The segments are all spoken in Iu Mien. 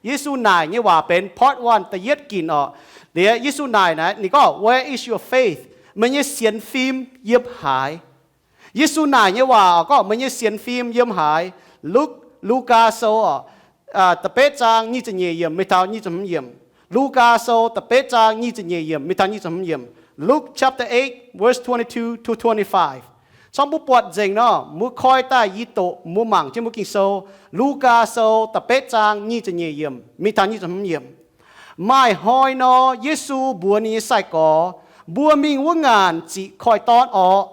Yesu naaic nyei waac benx part one, da'yietv ginc orqc. Liuz Yesu naaic naaic, ninh gorngv, Where is your faith? Meih nyei sienx fim yiem haaix? Yesu naaic nyei waac orqc, gorngv, Meih nyei sienx fim yiem haaix? Luk, Lugaa Sou orqc, da'betv zaang nyic ziepc nyeic yiemc mingh taux nyic ziepc hmz yiemc. Lugaa Sou da'betv zaang nyic ziepc nyeic yiemc mingh taux nyic ziepc hmz yiemc. Luke chapter eight, verse twenty-two to twenty-five. Corngv mbuo buatc nzengc nor, mbuo koi daaih yie doqc mbuo mangc jienv mbuo Ging-Sou. Lugaa Sou da'betv zaang nyic ziepc nyeic yiemc mingh taux nyic ziepc hmz yiemc. Maaih hnoi nor, Yesu mbuox ninh nyei sai-gorx, Mbuo mingh wuov ngaanc ziqc koiv-dorn orqc.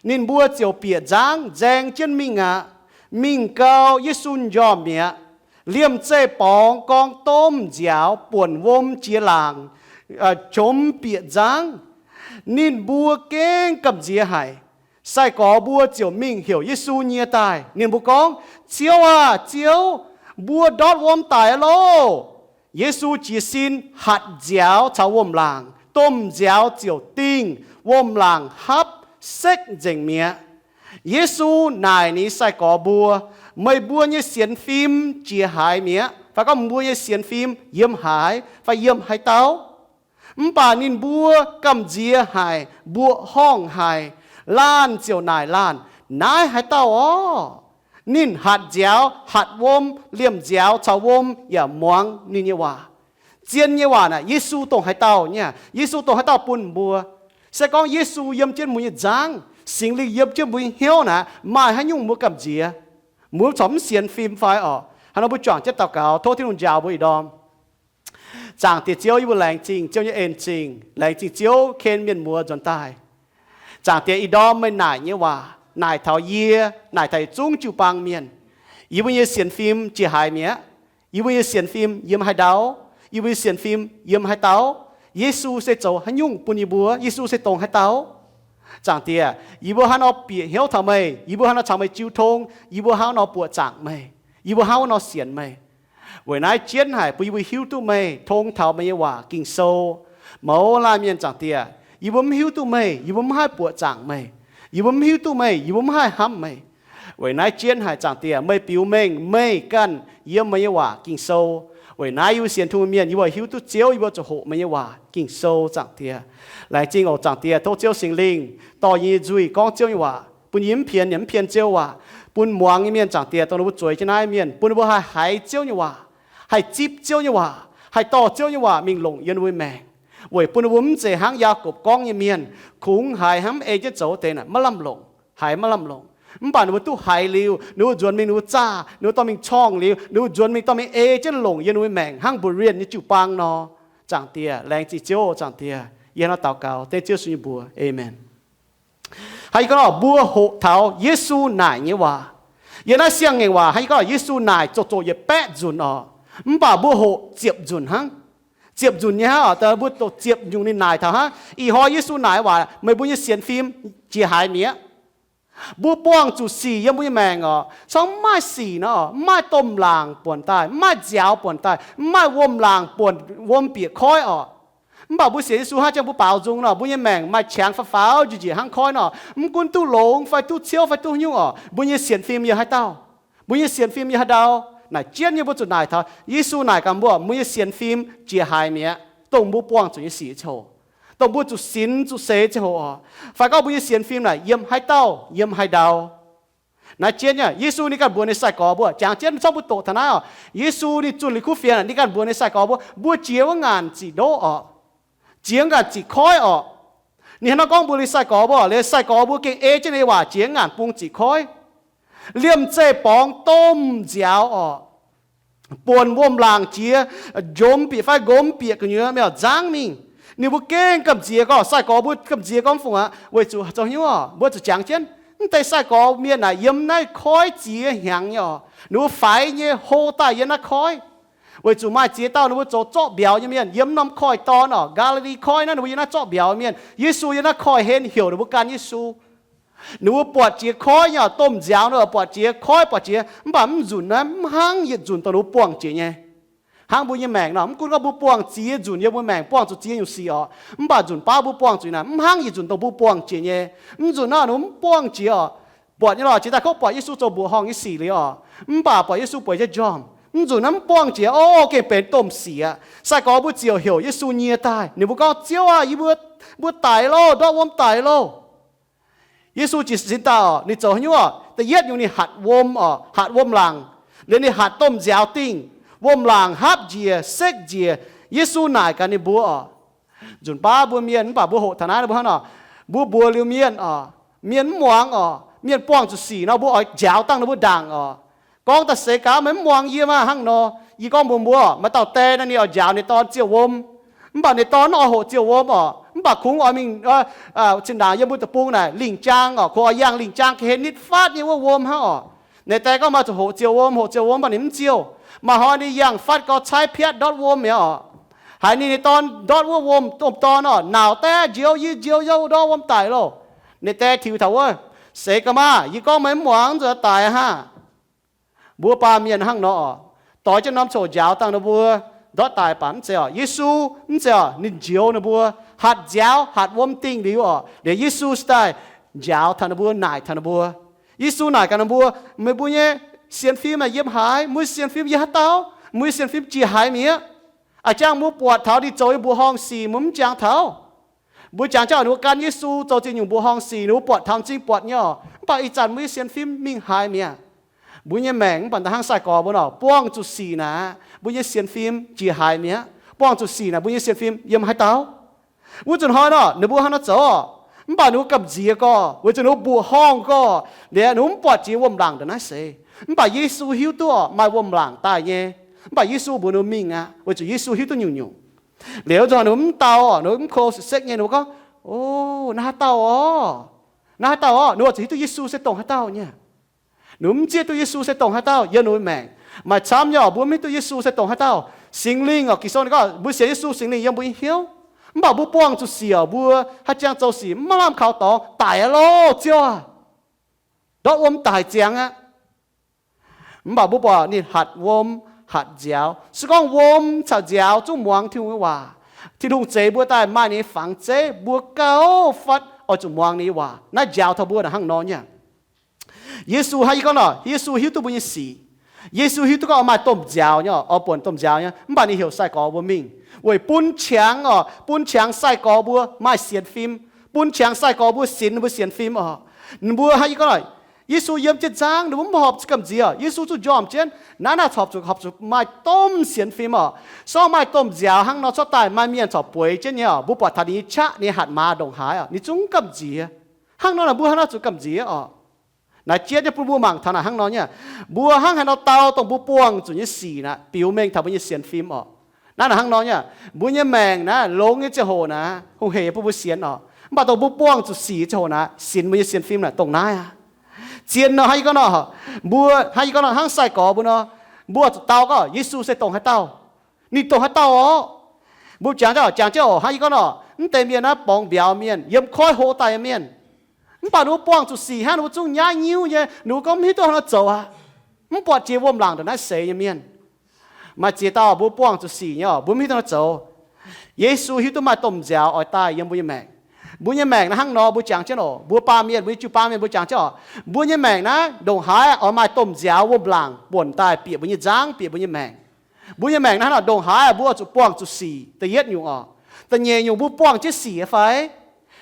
Ninh mbuo ziouc bieqc nzangv nzaeng jienv mingh aqv. Mingh gau, Yesu njormh mi'aqv. Liemh zeih borngz gorngv domh nziaaux buonc wuom jiex laangc, jomc bieqc nzangv. Ninh mbuo gengh gamh nziex haic. Sai-gorx mbuo ziouc mingh heuc Yesu nyie daaih. Ninh mbuo gorngv, Ziouv aah! Ziouv! Mbuo ndortv wuom daic loh! Yesu jiez sin hatc nziaaux caux wuom-laangc. Domh nziaaux ziouc dingh, wuom-laangc hapv sekv nzengc mi'aqv. Yesu naaic ninh nyei sai-gorx mbuo, Meih mbuo nyei sienx fim jiex haaix mi'aqv? Fai gorngv, Mbuo nyei sienx fim yiem haaix? Fai yiem haaix dauh? Mv baac ninh mbuo gamh nziex haic, mbuoqc horngh haic. Laanh ziouc naaic laanh, Naaiv haaix dauh orqc? Ninh hatc nziaaux, hatc wuom, liemh nziaaux caux wuom yaac muangx ninh nyei waac. Zien nyei waac naaic, Yesu dongh haaix dauh nyei? Yesu dongh haaix dauh bun mbuo? Se gorngv Yesu yiem jienv mbuo nyei nzangv, Singx Lingh yiem jienv mbuo nyei hnyouv naaic, maaih haaix nyungc mbuo gamh nziex? Mbuo corc mv sienx fim fai orqc? Haaix nor mbuo juangc jienv daux gaux, tov Tin-Hungh njaaux mbuo ih ndorm. Zaangc Diex Ziouv, yie mbuo laengz zingh Ziouv nyei en-zingh, laengz zingh Ziouv ken mienh muoz nzuonx daaih. Zaangc Diex, ih ndorm meih naaic nyei waac naaic taux yie, naaic taux yietc zungv jiu-baang mienh, yie mbuo nyei sienx fim jiex haaix mi'aqv? Yie mbuo nyei sienx fim yiem haaix ndau? Yie mbuo nyei sienx fim yiem haaix dauh? Yesu se zoux haaix nyungc bun yie mbuo? Yesu se dongh haaix dauh? Zaangc Diex, yie mbuo haaix nor bieqc hnyouv taux meih, yie mbuo haaix nor caux meih jiu tong, yie mbuo haaix nor buoqc zaangc meih, yie mbuo haaix nor sienx meih. Weic naaiv jienv haic bun yie mbuo hiuv duqv meih tong taux meih nyei waac Ging-Sou. Mouz laanh mienh, Zaangc Diex, yie mbuo mv hiuv duqv meih, yie mbuo mv haih buoqc zaangc meih. Yie mbuo mv hiuv duqv meih, yie mbuo mv haih hnamv meih. Weic naaiv jienv haic, Zaangc Diex, meih biux mengh meih ganh yiem meih nyei waac Ging-Sou. Weic naaiv yie mbuo sienx Tin-Hungh mienh, yie mbuo hiuv duqv Ziouv, yie mbuo zuqc hoqc meih nyei waac Ging-Sou, Zaangc Diex. Laengz zingh oc, Zaangc Diex, tov Ziouv Singx Lingh dorh yie nyei nzuih gorngv Ziouv nyei waac bun yie, mv pienx yaac mv pienx Ziouv waac, bun muangx nyei mienh, Zaangc Diex, dongh ninh mbuo zueiz jienv naaiv mienh, bun ninh mbuo haih haiz Ziouv nyei waac, haih zipv Ziouv nyei waac, haih dorh Ziouv nyei waac mingh longc yiem ninh mbuo nyei maengc. Weic bun ninh mbuo mv zeiz hnangv Yaakopv gorngv nyei mienh, kungx haiz hnangv mv ei jienv zoux deix naaic, maiv lamh longc, haiz maiv lamh longc. Mv baac ninh mbuo duqv haiz liuz, ninh mbuo nzuonx mingh, ninh mbuo zaah, ninh mbuo dorh mingh corngh liuz, ninh mbuo nzuonx mingh dorh mingh ei jienv longc yiem ninh mbuo nyei maengc hnangv mbuoqc rienh nyei jiu-baang nor. Zaangc Diex, laengz zingh Ziouv, Zaangc Diex. Yie hnangv naaiv daux gaux dengv Ziouv Yesu nyei mbuox, aamen. Hnangv yie gorngv nor, mbuo hoqc taux Yesu naaic nyei waac. Yiem naaiv siang-ngaengc waac hnangv yie gorngv, Yesu naaic zoqc zoqc yietc baeqv nzunc oc. Mv baac mbuo hoqc ziepc nzunc hnangv. Ziepc nzunc nyei hnangv oc, mbuo doqc ziepc nyungc ninh naaic taux hnangv. Ih hnoi Yesu naaic waac, meih mbuo nyei sienx fim jiex haaix mi'aqv? Mbuo buangh zuqc sic yiem mbuo nyei maengc oc. Corngv mv maaih sic nor, mv maaih domh laangc buonc daaih, mv maaih nziaaux buonc daaih, mv maaih wuom-laangc buonc wuom bieqc koiv oc. Mv baac mbuo sienx Yesu hnangv jangx mbuo baaux nzung nor, mbuo nyei maengc maaih qangx faaux faaux njiec njiec hnangv koiv nor, mv gunv duqv longx fai duqv ciouv fai duqv haaix nyungc oc, mbuo nyei sienx fim yiem haaix dauh? Mbuo nyei sienx fim yiem haaix ndau? Naaic jienv nyei mbuo zuqc naaic taux Yesu naaic gaax mbuo, mbuo nyei sienx fim jiex haaix mi'aqv, dongh mbuo buangh zuqc nyei sic ziangh hoc, dongh mbuo zuqc sinx zuqc seix ziangh hoc oc. Fai gorngv mbuo nyei sienx fim naaic yiem haaix dauh, yiem haaix ndau? Naaiv jienv nyei Yesu ninh ganh mbuox ninh sai-gorx mbuo, jangx jienv corngv mbuo doqc taux naaiv oc, Yesu ninh zunh liuz kuv fienx, ninh ganh mbuox ninh sai-gorx mbuo, mbuo jiex wuov ngaanc ziqc ndoqv oc, jiex ngaanc ziqc koiv oc. Ninh hnangv naaiv gorngv mbuox ninh sai-gorx mbuo, liuz sai-gorx mbuo gengh ei jienv ninh nyei waac jiex ngaanc bung ziqc koiv. Liemh zeih borngz domh nziaaux oc, buonc wuom-laangc jiex, njomz bieqc fai nqomz bieqc gu'nyuoz mingh oc, nzangv mingh. Ninh mbuo gengh gamh nziex gorngv, sai-gorx mbuo gamh nziex gorngv fungc aqv, weic zuqc zoux haaix nyungc oc, mbuo zuqc jangx jienv, mv deix sai-gorx mienh naaic yiem naaiv koiv ziex hnyangx nyei oc, ninh mbuo faix nyei hlo daaih yiem naaiv koiv. Weic zuqc maaih ziex dauh ninh mbuo zoux zorqv mbiauz nyei mienh yiem norm koiv-dorn oc, Gaa^li^li Koiv naaiv, ninh mbuo yiem naaiv zorqv mbiauz mienh. Yesu yiem naaiv koiv-hlen heuc ninh mbuo gan Yesu. Ninh mbuo buatc jiex koiv nyei oc, domh nziaaux nor, buatc jiex koiv, buatc jiex, mv baac mv nzunc naaiv mv hnangv yietc nzunc dongh ninh mbuo buangh jiex nyei. Hnangv mbuo nyei maengc nor, mv gunv gorngv mbuo buangh ziex nzunc yie mbuo maengc buangh zuqc ziex nyungc sic oc, mv baac nzunc baav mbuo buangh zuqc naaic mv hnangv yietc nzunc dongh mbuo buangh jiex nyei. Mv nzunc nor ninh mbuo mv buangh jiex oc. Buatc nyei lorqc, jiex daaih kouv buatc Yesu zoux mbuoqc horngh nyei sic liuz oc, mv baac buatc Yesu bueix jienv njormh. Mv nzunc naaiv mv buangh jiex, o, gengh benx domh sic aqv. Sai-gorx mbuo ziouc heuc Yesu nyie daaih. Ninh mbuo gorngv, Ziouv aah! Yie mbuo, mbuo daic loh, ndortv wuom daic loh. Yesu jiez sin daaih oc, ninh zoux haaix nyungc oc? Da'yietv nyungc ninh hatc wuom oc, hatc wuom-laangc. Liuz ninh hatc domh nziaaux dingh, wuom-laangc hapv njiec, sekv njiec. Yesu naaic gaax ninh mbuo oc. Nzunc baav mbuo mienh, mv baac mbuo hoqc taux naaiv, mbuo hnangv nor, mbuo mbuox liuz mienh oc, mienh mv muangx oc, mienh buangh zuqc sic nor, mbuo oix njaaux dangh ninh mbuo ndaangc oc. Gorngv daaih seix gaax, meih mv muangx yie maah, hnangv nor. Yie gorngv mbuox mbuo, maaih dauh die naaic, ninh oix njaaux ninh dorn ziouh wuom. Mv baac ninh dorn mv oix hoqc ziouh wuom oc. Mv baac kungx oix mingh, aa, zinh ndaangc yiem mbuo deic-bung naaic lingh jaang oc, kungx oix yangh lingh jaang ga'hlen nitv fatv nyei wuov wuom hnangv oc. Ninh die gorngv maaih zuqc hoqc ziouh wuom, hoqc ziouh wuom, mv baac ninh mv ziouh. Maaih hnoi ninh yangh fatv gau, caaiv piatv ndortv wuom mi'aqv oc. Haiz ninh, ninh dorn ndortv wuov wuom, domh dorn oc, nauz daaih njoux, yie njoux youh ndortv wuom daic loh. Ninh die tiux taux wuov, Seix gaax maah! Yie gorngv meih mv muangx, nzuonx daic aqv haah. Mbuo baamh mienh hnangv nor oc, doix jienv norm coc njaaux dangh ninh mbuo ndortv daic baac mv zeiz oc. Yesu mv zeiz oc, ninh njoux ninh mbuo, hatc nziaaux, hatc wuom dingh liuz oc, liuz Yesu se daaih njaaux taux ninh mbuo, naaic taux ninh mbuo. Yesu naaic gaax ninh mbuo, Meih mbuo nyei sienx fim aah, yiem haaix? Mbuo nyei sienx fim yiem haaix dauh? Mbuo nyei sienx fim jiex haaix mi'aqv? A'jangv mbuo buatc taux ninh zoux nyei mbuoqc horngh sic, mbuo mv jangx taux. Mbuo jangx jienv oc, ninh mbuo gan Yesu zoux ziex nyungc mbuoqc horngh sic, ninh mbuo buatc taux m'zing buatc nyei oc. Mv baac ih zanc mbuo nyei sienx fim mingh haaix mi'aqv? Mbuo nyei maengc mv baac da'hnangv sai-gorx mbuo nor, buangh zuqc sic naaic, mbuo nyei sienx fim jiex haaix mi'aqv? Buangh zuqc sic naaic, mbuo nyei sienx fim yiem haaix dauh? Wuov nzunc hnoi nor, ninh mbuo hnangv nor zoux oc. Mv baac ninh mbuo gamh nziex gorx, weic zuqc ninh mbuo mbuoqc horngh gorx, liuz ninh mbuo mv buatc jiex wuom-laangc ndongc naaiv seix. Mv baac Yesu hiuv duqv oc, maaih wuom-laangc daaih nyei. Mv baac Yesu mbuox ninh mbuo mingh aqv, weic zuqc Yesu hiuv duqv nyungc-nyungc. Liuz nzunc hnoi ninh mbuo mv dau oc, ninh mbuo mv close sekv nyei, ninh mbuo gorngv, O, naaiv haaix dauh oc? Naaiv haaix dauh oc? Ninh mbuo zuqc hiuv duqv Yesu se dongh haaix dauh nyei. Ninh mbuo mv zieqv duqv Yesu se dongh haaix dauh yiem ninh mbuo maengc. Maaih camv nyei oc, mbuo mv hiuv duqv Yesu se dongh haaix dauh. Singx Lingh oc, Ging-Sou ninh gorngv mbuo sienx Yesu, Singx Lingh yiem mbuo nyei hnyouv. Mv baac mbuo buangh zuqc sic oc, mbuo haaix jangx zoux sic mv maaih lamh kaux dorngx, daic aqv loh, Ziouv aah! Ndortv wuom daic ziangx aqv. Mv baac mbuo buatc ninh hatc wuom, hatc nziaaux. Se gorngv wuom caux nziaaux zungv muangx Tin-Hungh nyei waac, Tin-Hungh zeix mbuo daaih maaih ninh nyei fangx zeiv, mbuo gauh fatv oix zuqc muangx ninh nyei waac. Naaiv njaaux taux mbuo naaic hnangv nor nyei. Yesu hnangv yie gorngv nor, Yesu hiuv duqv mbuo nyei sic. Yesu hiuv duqv gorngv oix maaih domh nziaaux nyei oc, oix buonc domh nziaaux nyei. Mv baac ninh heuc sai-gorx mbuo mingh weic bun qangx oc, bun qangx sai-gorx mbuo maaih sienx fim, bun qangx sai-gorx mbuo sinx ninh mbuo sienx fim oc. Ninh mbuo hnangv yie gorngv nor, Yesu yiem jienv nzangv, ninh mbuo mv horpc zuqc gamh nziex oc. Yesu zuqc njormh jienv, naaiv naaic horpc zuqc, horpc zuqc maaih domh sienx fim oc. Se gorngv maaih domh nziaaux hnangv nor cuotv daaih, maaih mienh corc bueix jienv nyei oc. Mbuo buatc taux ninh nyei qaqv, ninh hatc maaz ndongc haaix oc, ninh zungv gamh nziex. Hnangv nor naaic mbuo hnangv naaic zuqc gamh nziex oc. Naaiv jienv nyei bun mbuo mangc taux naaic hnangv nor nyei. Mbuo hnangv haaix nor dau dongh mbuo buangh zuqc nyei sic naaic biux mengh taux mbuo nyei sienx fim oc. Naaiv naaic hnangv nor nyei. Mbuo nyei maengc naaiv longx nyei ziangh hoc naaic hungh heic bun mbuo sienx oc. Mv baac dongh mbuo buangh zuqc sic nyei ziangh hoc naaic, sinx mbuo nyei sienx fim naaic dongh naaiv aqv. Zien nor hnangv yie gorngv nor, mbuo hnangv yie gorngv nor, hnangv sai-gorx mbuo nor, mbuo zuqc dau gorngv Yesu se dongh haaix dauh. Ninh dongh haaix dauh oc? Mbuo jangx jienv oc, jangx jienv oc, hnangv yie gorngv nor, mv deix mienh naaiv borngz mbiauz mienh, yiem koiv hlo daaih nyei mienh. Mv baac ninh mbuo buangh zuqc sic hnangv, ninh mbuo zungv nyaiv nyiuv nyei, ninh mbuo gorngv mv hiuv duqv haaix nor zoux aqv. Mv buatc jiex wuom-laangc ndongc naaiv seix nyei mienh. Maaih ziex dauh mbuo buangh zuqc sic nyei oc, mbuo mv hiuv duqv nor zoux. Yesu hiuv duqv maaih domh nziaaux oix daaih yiem mbuo nyei maengc. Mbuo nyei maengc naaiv hnangv nor, mbuo jangx jienv oc, mbuo baamh mienh, mbuo nyei jiu-baang mienh, mbuo jangx jienv oc, mbuo nyei maengc naaiv ndongc haaix oix maaih domh nziaaux wuom-laangc buonc daaih bieqc mbuo nyei nzangv, bieqc mbuo nyei maengc. Mbuo nyei maengc naaiv hnangv nor, ndongc haaix mbuo oix zuqc buangh zuqc sic, da'yietv nyungc oc. Da'nyeic nyungc mbuo buangh jienv sic fai?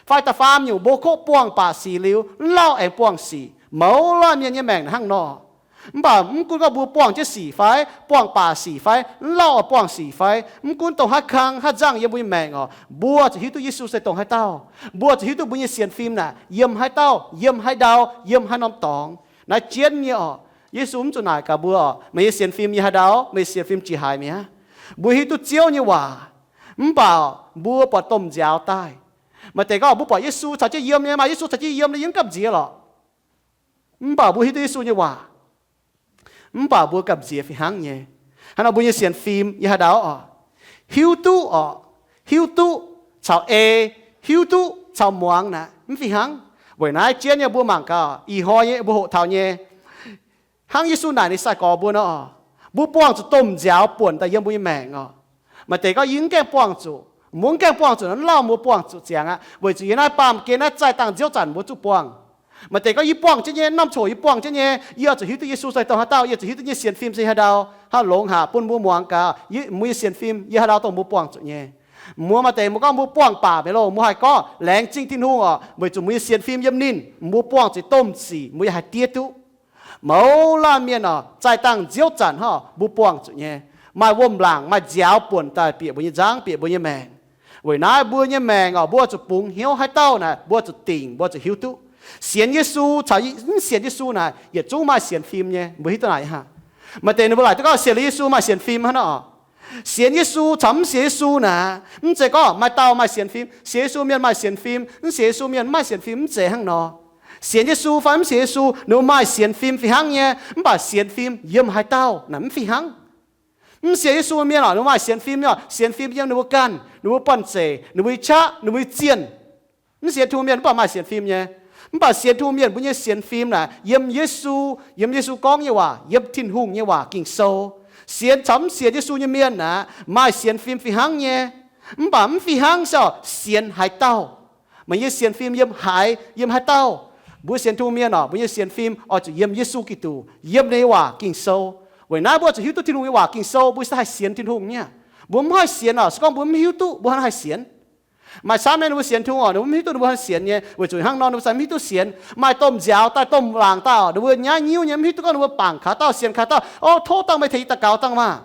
Fai da'faam nyungc mbuo kov buangh baac sic liuz, mv lauh aengx buangh sic. Mouz laanh mienh nyei maengc hnangv nor. Mv baac mv gunv gorngv mbuo buangh jienv sic fai buangh baac sic fai, mv lauh oix buangh sic fai, mv gunv dongh haaix kang haaix nzangh yiem mbuo nyei maengc oc, mbuo zuqc hiuv duqv Yesu se dongh haaix dauh. Mbuo zuqc hiuv duqv mbuo nyei sienx fim naaic yiem haaix dauh, yiem haaix ndau, yiem haaix norm dorngx. Naaiv jienv nyei oc. Yesu mv zuqc naaic gaax mbuo oc, meih nyei sienx fim yiem haaix ndau, meih nyei sienx fim jiex haaix mi'aqv. Mbuo hiuv duqv Ziouv nyei waac, mv baac mbuo buatc domh nziaaux daaih. Maaih deix gorngv mbuo buatc Yesu caux jienv yiem nyei, maaih Yesu caux jienv yiem nyei, yie mv gamh nziex lorqc. Mv baac mbuo hiuv duqv Yesu nyei waac, mv baac mbuo gamh nziex fih hnangv nyei. Hnangv nor mbuo nyei sienx fim yiem haaix ndau oc? Hiuv duqv oc, hiuv duqv caux ei, hiuv duqv caux muangx naaic mv fih hnangv. Weic naaiv jienv nyei mbuo mangc gaax, ih hnoi nyei mbuo hoqc taux nyei, hnangv Yesu naaic ninh sai-gorx mbuo nor, mbuo buangh zuqc domh nziaaux buonc daaih yiem mbuo nyei maengc oc. Maaih deix gorngv, yie mv gaengh buangh zuqc. Mbuo mv gaengh buangh zuqc nor, mv lauh mbuo buangh zuqc ziangx aqv, weic zuqc yiem naaiv baamh gen naaiv zaih dangh nziouv zanc mbuo zuqc buangh. Maaih deix gorngv, yie buangh jienv nyei, norm coc yie buangh jienv nyei, yie oix zuqc hiuv duqv Yesu se dongh haaix dauh, yie zuqc hiuv duqv nyei sienx fim se haaix ndau, hnangv longx haic bun mbuo muangx gaax, mbuo nyei sienx fim yiem haaix ndau dongh mbuo buangh zuqc nyei. Mbuo maaih deix mbuo gorngv mbuo buangh baac meih loh, mbuo haih gorngv laengz zingh Tin-Hungh oc, weic zuqc mbuo nyei sienx fim yiem ninh, mbuo buangh zuqc domh sic, mbuo yaac haih diev duqv. Mouz laanh mienh oc, zaih dangh nziouv zanc hnangv, mbuo buangh zuqc nyei. Maaih wuom-laangc, maaih nziaaux buonc daaih bieqc mbuo nyei nzangv, bieqc mbuo nyei maengc. Weic naaiv mbuo nyei maengc oc, mbuo zuqc bungx hnyouv haaix dauh naaic, mbuo zuqc dingc, mbuo zuqc hiuv duqv. Sienx Yesu caux mv sienx Yesu naaic, yietc zungv maaih sienx fim nyei. Mbuo hiuv duqv naaic hnangv. Maaih deix ninh mbuo laaic duqv gorngv sienx liuz Yesu maaih sienx fim hnangv nor oc. Sienx Yesu caux mv sienx Yesu naaic, mv zeiz gorngv maaih dauh maaih sienx fim. Sienx Yesu mienh maaih sienx fim, mv sienx Yesu mienh mv maaih sienx fim, mv zeiz hnangv nor. Sienx Yesu fai mv sienx Yesu, ninh mbuo maaih sienx fim fih hnangv nyei, mv baac sienx fim yiem haaix dauh naaic mv fih hnangv. Mv sienx Yesu mienh oc, ninh mbuo maaih sienx fim nyei oc, sienx fim yiem ninh mbuo ganh, ninh mbuo buonv-zeic, ninh mbuo nyei qaqv, ninh mbuo nyei zienh. Mv sienx Tin-Hungh mienh mv baac maaih sienx fim nyei. Mv baac sienx Tin-Hungh mienh mbuo nyei sienx fim naaic yiem Yesu, yiem Yesu gorngv nyei waac, yiem Tin-Hungh nyei waac Ging-Sou. Sienx caux mv sienx Yesu nyei mienh naaic maaih sienx fim fih hnangv nyei, mv baac mv fih hnangv se oc sienx haaix dauh. Meih nyei sienx fim yiem haaix, yiem haaix dauh. Mbuo sienx Tin-Hungh mienh oc, mbuo nyei sienx fim oix zuqc yiem Yesu Giduc, yiem ninh nyei waac Ging-Sou. Weic naaiv mbuo zuqc hiuv duqv Tin-Hungh nyei waac Ging-Sou, mbuo se haih sienx Tin-Hungh nyei. Mbuo mv haih sienx oc, se gorngv mbuo mv hiuv duqv, mbuo hnangv haih sienx. Maaih camv nyei ninh mbuo sienx Tin-Hungh oc, ninh mbuo mv hiuv duqv ninh mbuo haih sienx nyei, weic zuqc hnangv nor ninh mbuo se mv hiuv duqv sienx. Maaih domh nziaaux daaih, domh laangc daaih oc, ninh mbuo nyaiv nyiuv nyei, mv hiuv duqv gorngv ninh mbuo bangc kaaix dauh, sienx kaaix dauh. O, tov dangh meih tengx yie daux gaux dangh maah.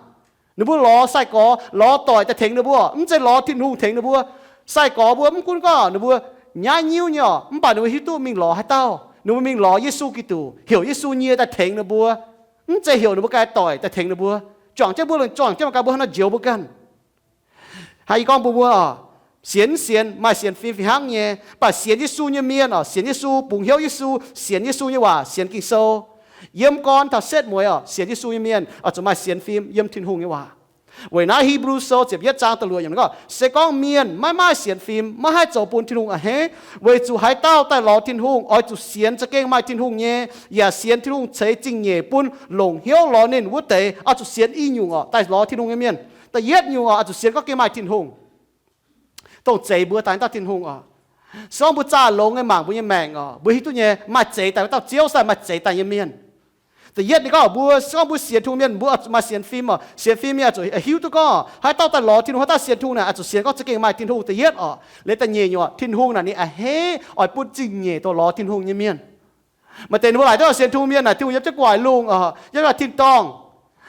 Ninh mbuo lorz sai-gorx, lorz doic daaih tengx ninh mbuo, mv zeiz lorz Tin-Hungh tengx ninh mbuo. Sai-gorx mbuo mv gunv gorngv ninh mbuo nyaiv nyiuv nyei oc, mv baac ninh mbuo hiuv duqv mingh lorz haaix dauh. Ninh mbuo mingh lorz Yesu Giduc, heuc Yesu nyie daaih tengx ninh mbuo. Mv zeiz heuc ninh mbuo ganh doic daaih tengx ninh mbuo. Juangc jienv mbuo longc juangc jienv mangc gaax mbuo haaix nor njoux mbuo ganh. Hnangv yie gorngv mbuo mbuo oc, sienx mv sienx maaih sienx fim fih hnangv nyei. Mv baac sienx Yesu nyei mienh oc, sienx Yesu, bungx hnyouv Yesu, sienx Yesu nyei waac, sienx Ging-Sou, yiem gorn taux setv mueiz oc, sienx Yesu nyei mienh oix zuqc maaih sienx fim yiem Tin-Hungh nyei waac. Weic naaiv Hipv^lu Sou ziepc yietv zaang da'luoqc yiemc gorngv, se gorngv mienh maiv maaih sienx fim, maiv haih zoux bun Tin-Hungh a'hneiv. Weic zuqc haaix dauh daaih lorz Tin-Hungh oix zuqc sienx za'gengh maaih Tin-Hungh nyei, yaac sienx Tin-Hungh ceix zingh nyeic bun longc hnyouv lorz ninh wuov deix. Oix zuqc sienx i nyungc oc, daaih lorz Tin-Hungh nyei mienh. Da'yietv nyungc oc, oix zuqc sienx gorngv gengh maaih Tin-Hungh, dongh zeix mbuo daaih dauh Tin-Hungh oc. Se gorngv mbuo zaah longx nyei mangc mbuo nyei maengc oc, mbuo hiuv duqv nyei, maaih zeix daaih wuov dauh Ziouv se maaih zeix daaih nyei mienh. Da'yietv ninh gorngv mbuo, se gorngv mbuo sienx Tin-Hungh mienh, mbuo maaih sienx fim oc. Sienx fim mienh oix zuqc hiuv duqv gorngv haaix dauh daaih lorz Tin-Hungh, haaix dauh sienx Tin-Hungh naaic, oix zuqc sienx gorngv za'gengh maaih Tin-Hungh da'yietv oc. Liuz da'nyeic nyungc, Tin-Hungh naaic ninh a'hneiv oix bun zingh nyeic dongh lorz Tin-Hungh nyei mienh. Maaih deix ninh mbuo laaic duqv sienx Tin-Hungh mienh naaic, Tin-Hungh yiem jienv gu'nguaaic lungh oc, yiem tin-dorngh.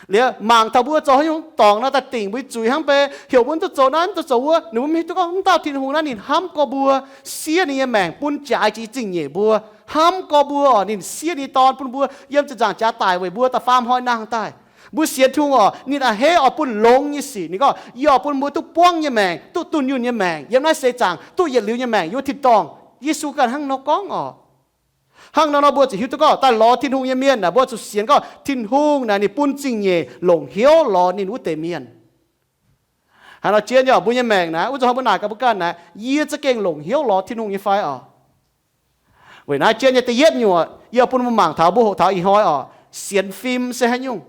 Liuz mangc taux mbuo zoux haaix nyungc dorngc nor daaih dingc mbuo nyei zuiz hnangv mv bei, heuc mbuo mv duqv zoux naaiv, mv duqv zoux wuov. Ninh mbuo mv hiuv duqv gorngv wuov dauh Tin-Hungh naaiv ninh hnamv gorx mbuo, siev ninh nyei maengc bun jaaix jiex zingh nyeic mbuo, hnamv gorx mbuo oc, ninh siev ninh nyei Dorn bun mbuo yiem ziepc nzaangc jaax daic weic mbuo da'faam hnoi nangh daaih. Mbuo sienx Tin-Hungh oc, ninh a'hneiv oix bun longx nyei sic. Ninh gorngv, yie oix bun mbuo duqv buangv nyei maengc, duqv dunh yunh nyei maengc yiem naaiv seix zaangc, duqv yietc liuz nyei maengc yiem wuov tin-dorngh. Yesu ganh hnangv nor gorngv oc. Hnangv nor nor mbuo zuqc hiuv duqv gorngv daaih lorz Tin-Hungh nyei mienh naaic, mbuo zuqc sienx gorngv Tin-Hungh naaic ninh bun zingh nyeic longc hnyouv lorz ninh wuov deix mienh. Haaix nor jien nyei oc, mbuo nyei maengc naaic, wuov zuqc hnangv mbuo naaic gaax mbuo ganh naaic, yie za'gengh longc hnyouv lorz Tin-Hungh nyei fai oc? Weic naaiv jien nyei da'yietv nyungc, yie bun mbuo mangc taux, mbuo hoqc taux ih hnoi oc, sienx fim se haaix nyungc.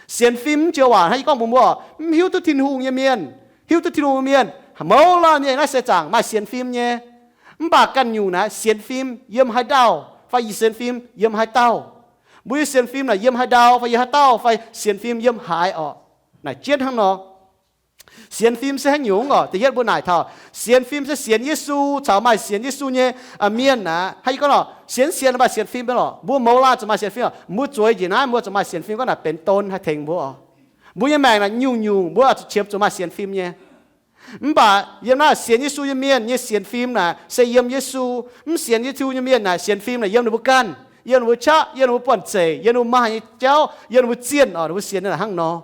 Sienx fim mv joux waac hnangv yie gorngv mbuox mbuo oc, mv hiuv duqv Tin-Hungh nyei mienh, hiuv duqv Tin-Hungh nyei mienh, mouz laanh mienh naaiv seix zaangc maaih sienx fim nyei. Mv baac ganh nyungc naaic sienx fim yiem haaix ndau, fai yie sienx fim yiem haaix dauh. Mbuo nyei sienx fim naaic yiem haaix ndau fai yiem haaix dauh, fai sienx fim yiem haaix oc. Naaic jienv hnangv nor. Sienx fim se haaix nyungc oc? Da'yietv mbuo naaic taux sienx fim se sienx Yesu caux maaih sienx Yesu nyei mienh naaic. Hnangv yie gorngv oc, sienx sienx maaih sienx fim nyei lorqc. Mbuo mouz laanh zuqc maaih sienx fim oc. Mbuo zueiz njiec naaiv mbuo zuqc maaih sienx fim, gorngv naaic benx don haih tengx mbuo oc. Mbuo nyei maengc naaic nyungc-nyungc mbuo oix zuqc qiemx zuqc maaih sienx fim nyei. Mv baac yiem naaiv sienx Yesu nyei mienh nyei sienx fim naaic se yiem Yesu. Mv sienx Yesu nyei mienh naaic sienx fim naaic yiem ninh mbuo ganh, yiem ninh mbuo qaqv, yiem ninh mbuo buonv-zeic, yiem ninh mbuo maaih nyei jauv, yien ninh mbuo zienh oc, ninh mbuo sienx naaic hnangv nor.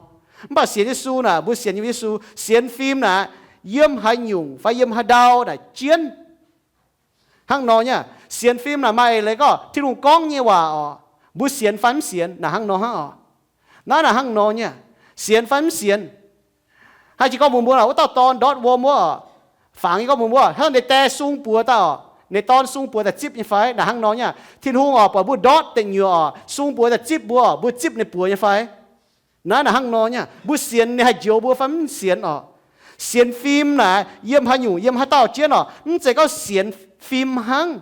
Mv baac sienx Yesu naaic, mbuo sienx yiem Yesu. Sienx fim naaic, yiem haaix nyungc fai yiem haaix ndau naaic jienv hnangv nor nyei. Sienx fim naaic maaih eix leiz gorngv Tin-Hungh gorngv nyei waac oc, mbuo sienx fai mv sienx naaic hnangv nor hnangv oc. Naaiv naaic hnangv nor nyei, sienx fai mv sienx. Haaix jiex gorngv mbuox mbuo naaic, wuov dauh dorn ndortv wuom wuov oc, fangx nyei gorngv mbuox mbuo, hnangv ninh die sung buoz daaih oc, ninh dorn sung buoz daaih zipv nyei fai? Naaic hnangv nor nyei. Tin-Hungh oc, buatc mbuo ndortv deic nyuoqc oc, sung buoz daaih zipv mbuo oc, mbuo zipv ninh buoz nyei fai? Naaiv naaic hnangv nor nyei. Mbuo sienx ninh haih njoux mbuo fai mv sienx oc? Sienx fim naaic yiem haaix nyungc, yiem haaix dauh jienv oc? Mv zeiz gorngv sienx fim hnangv.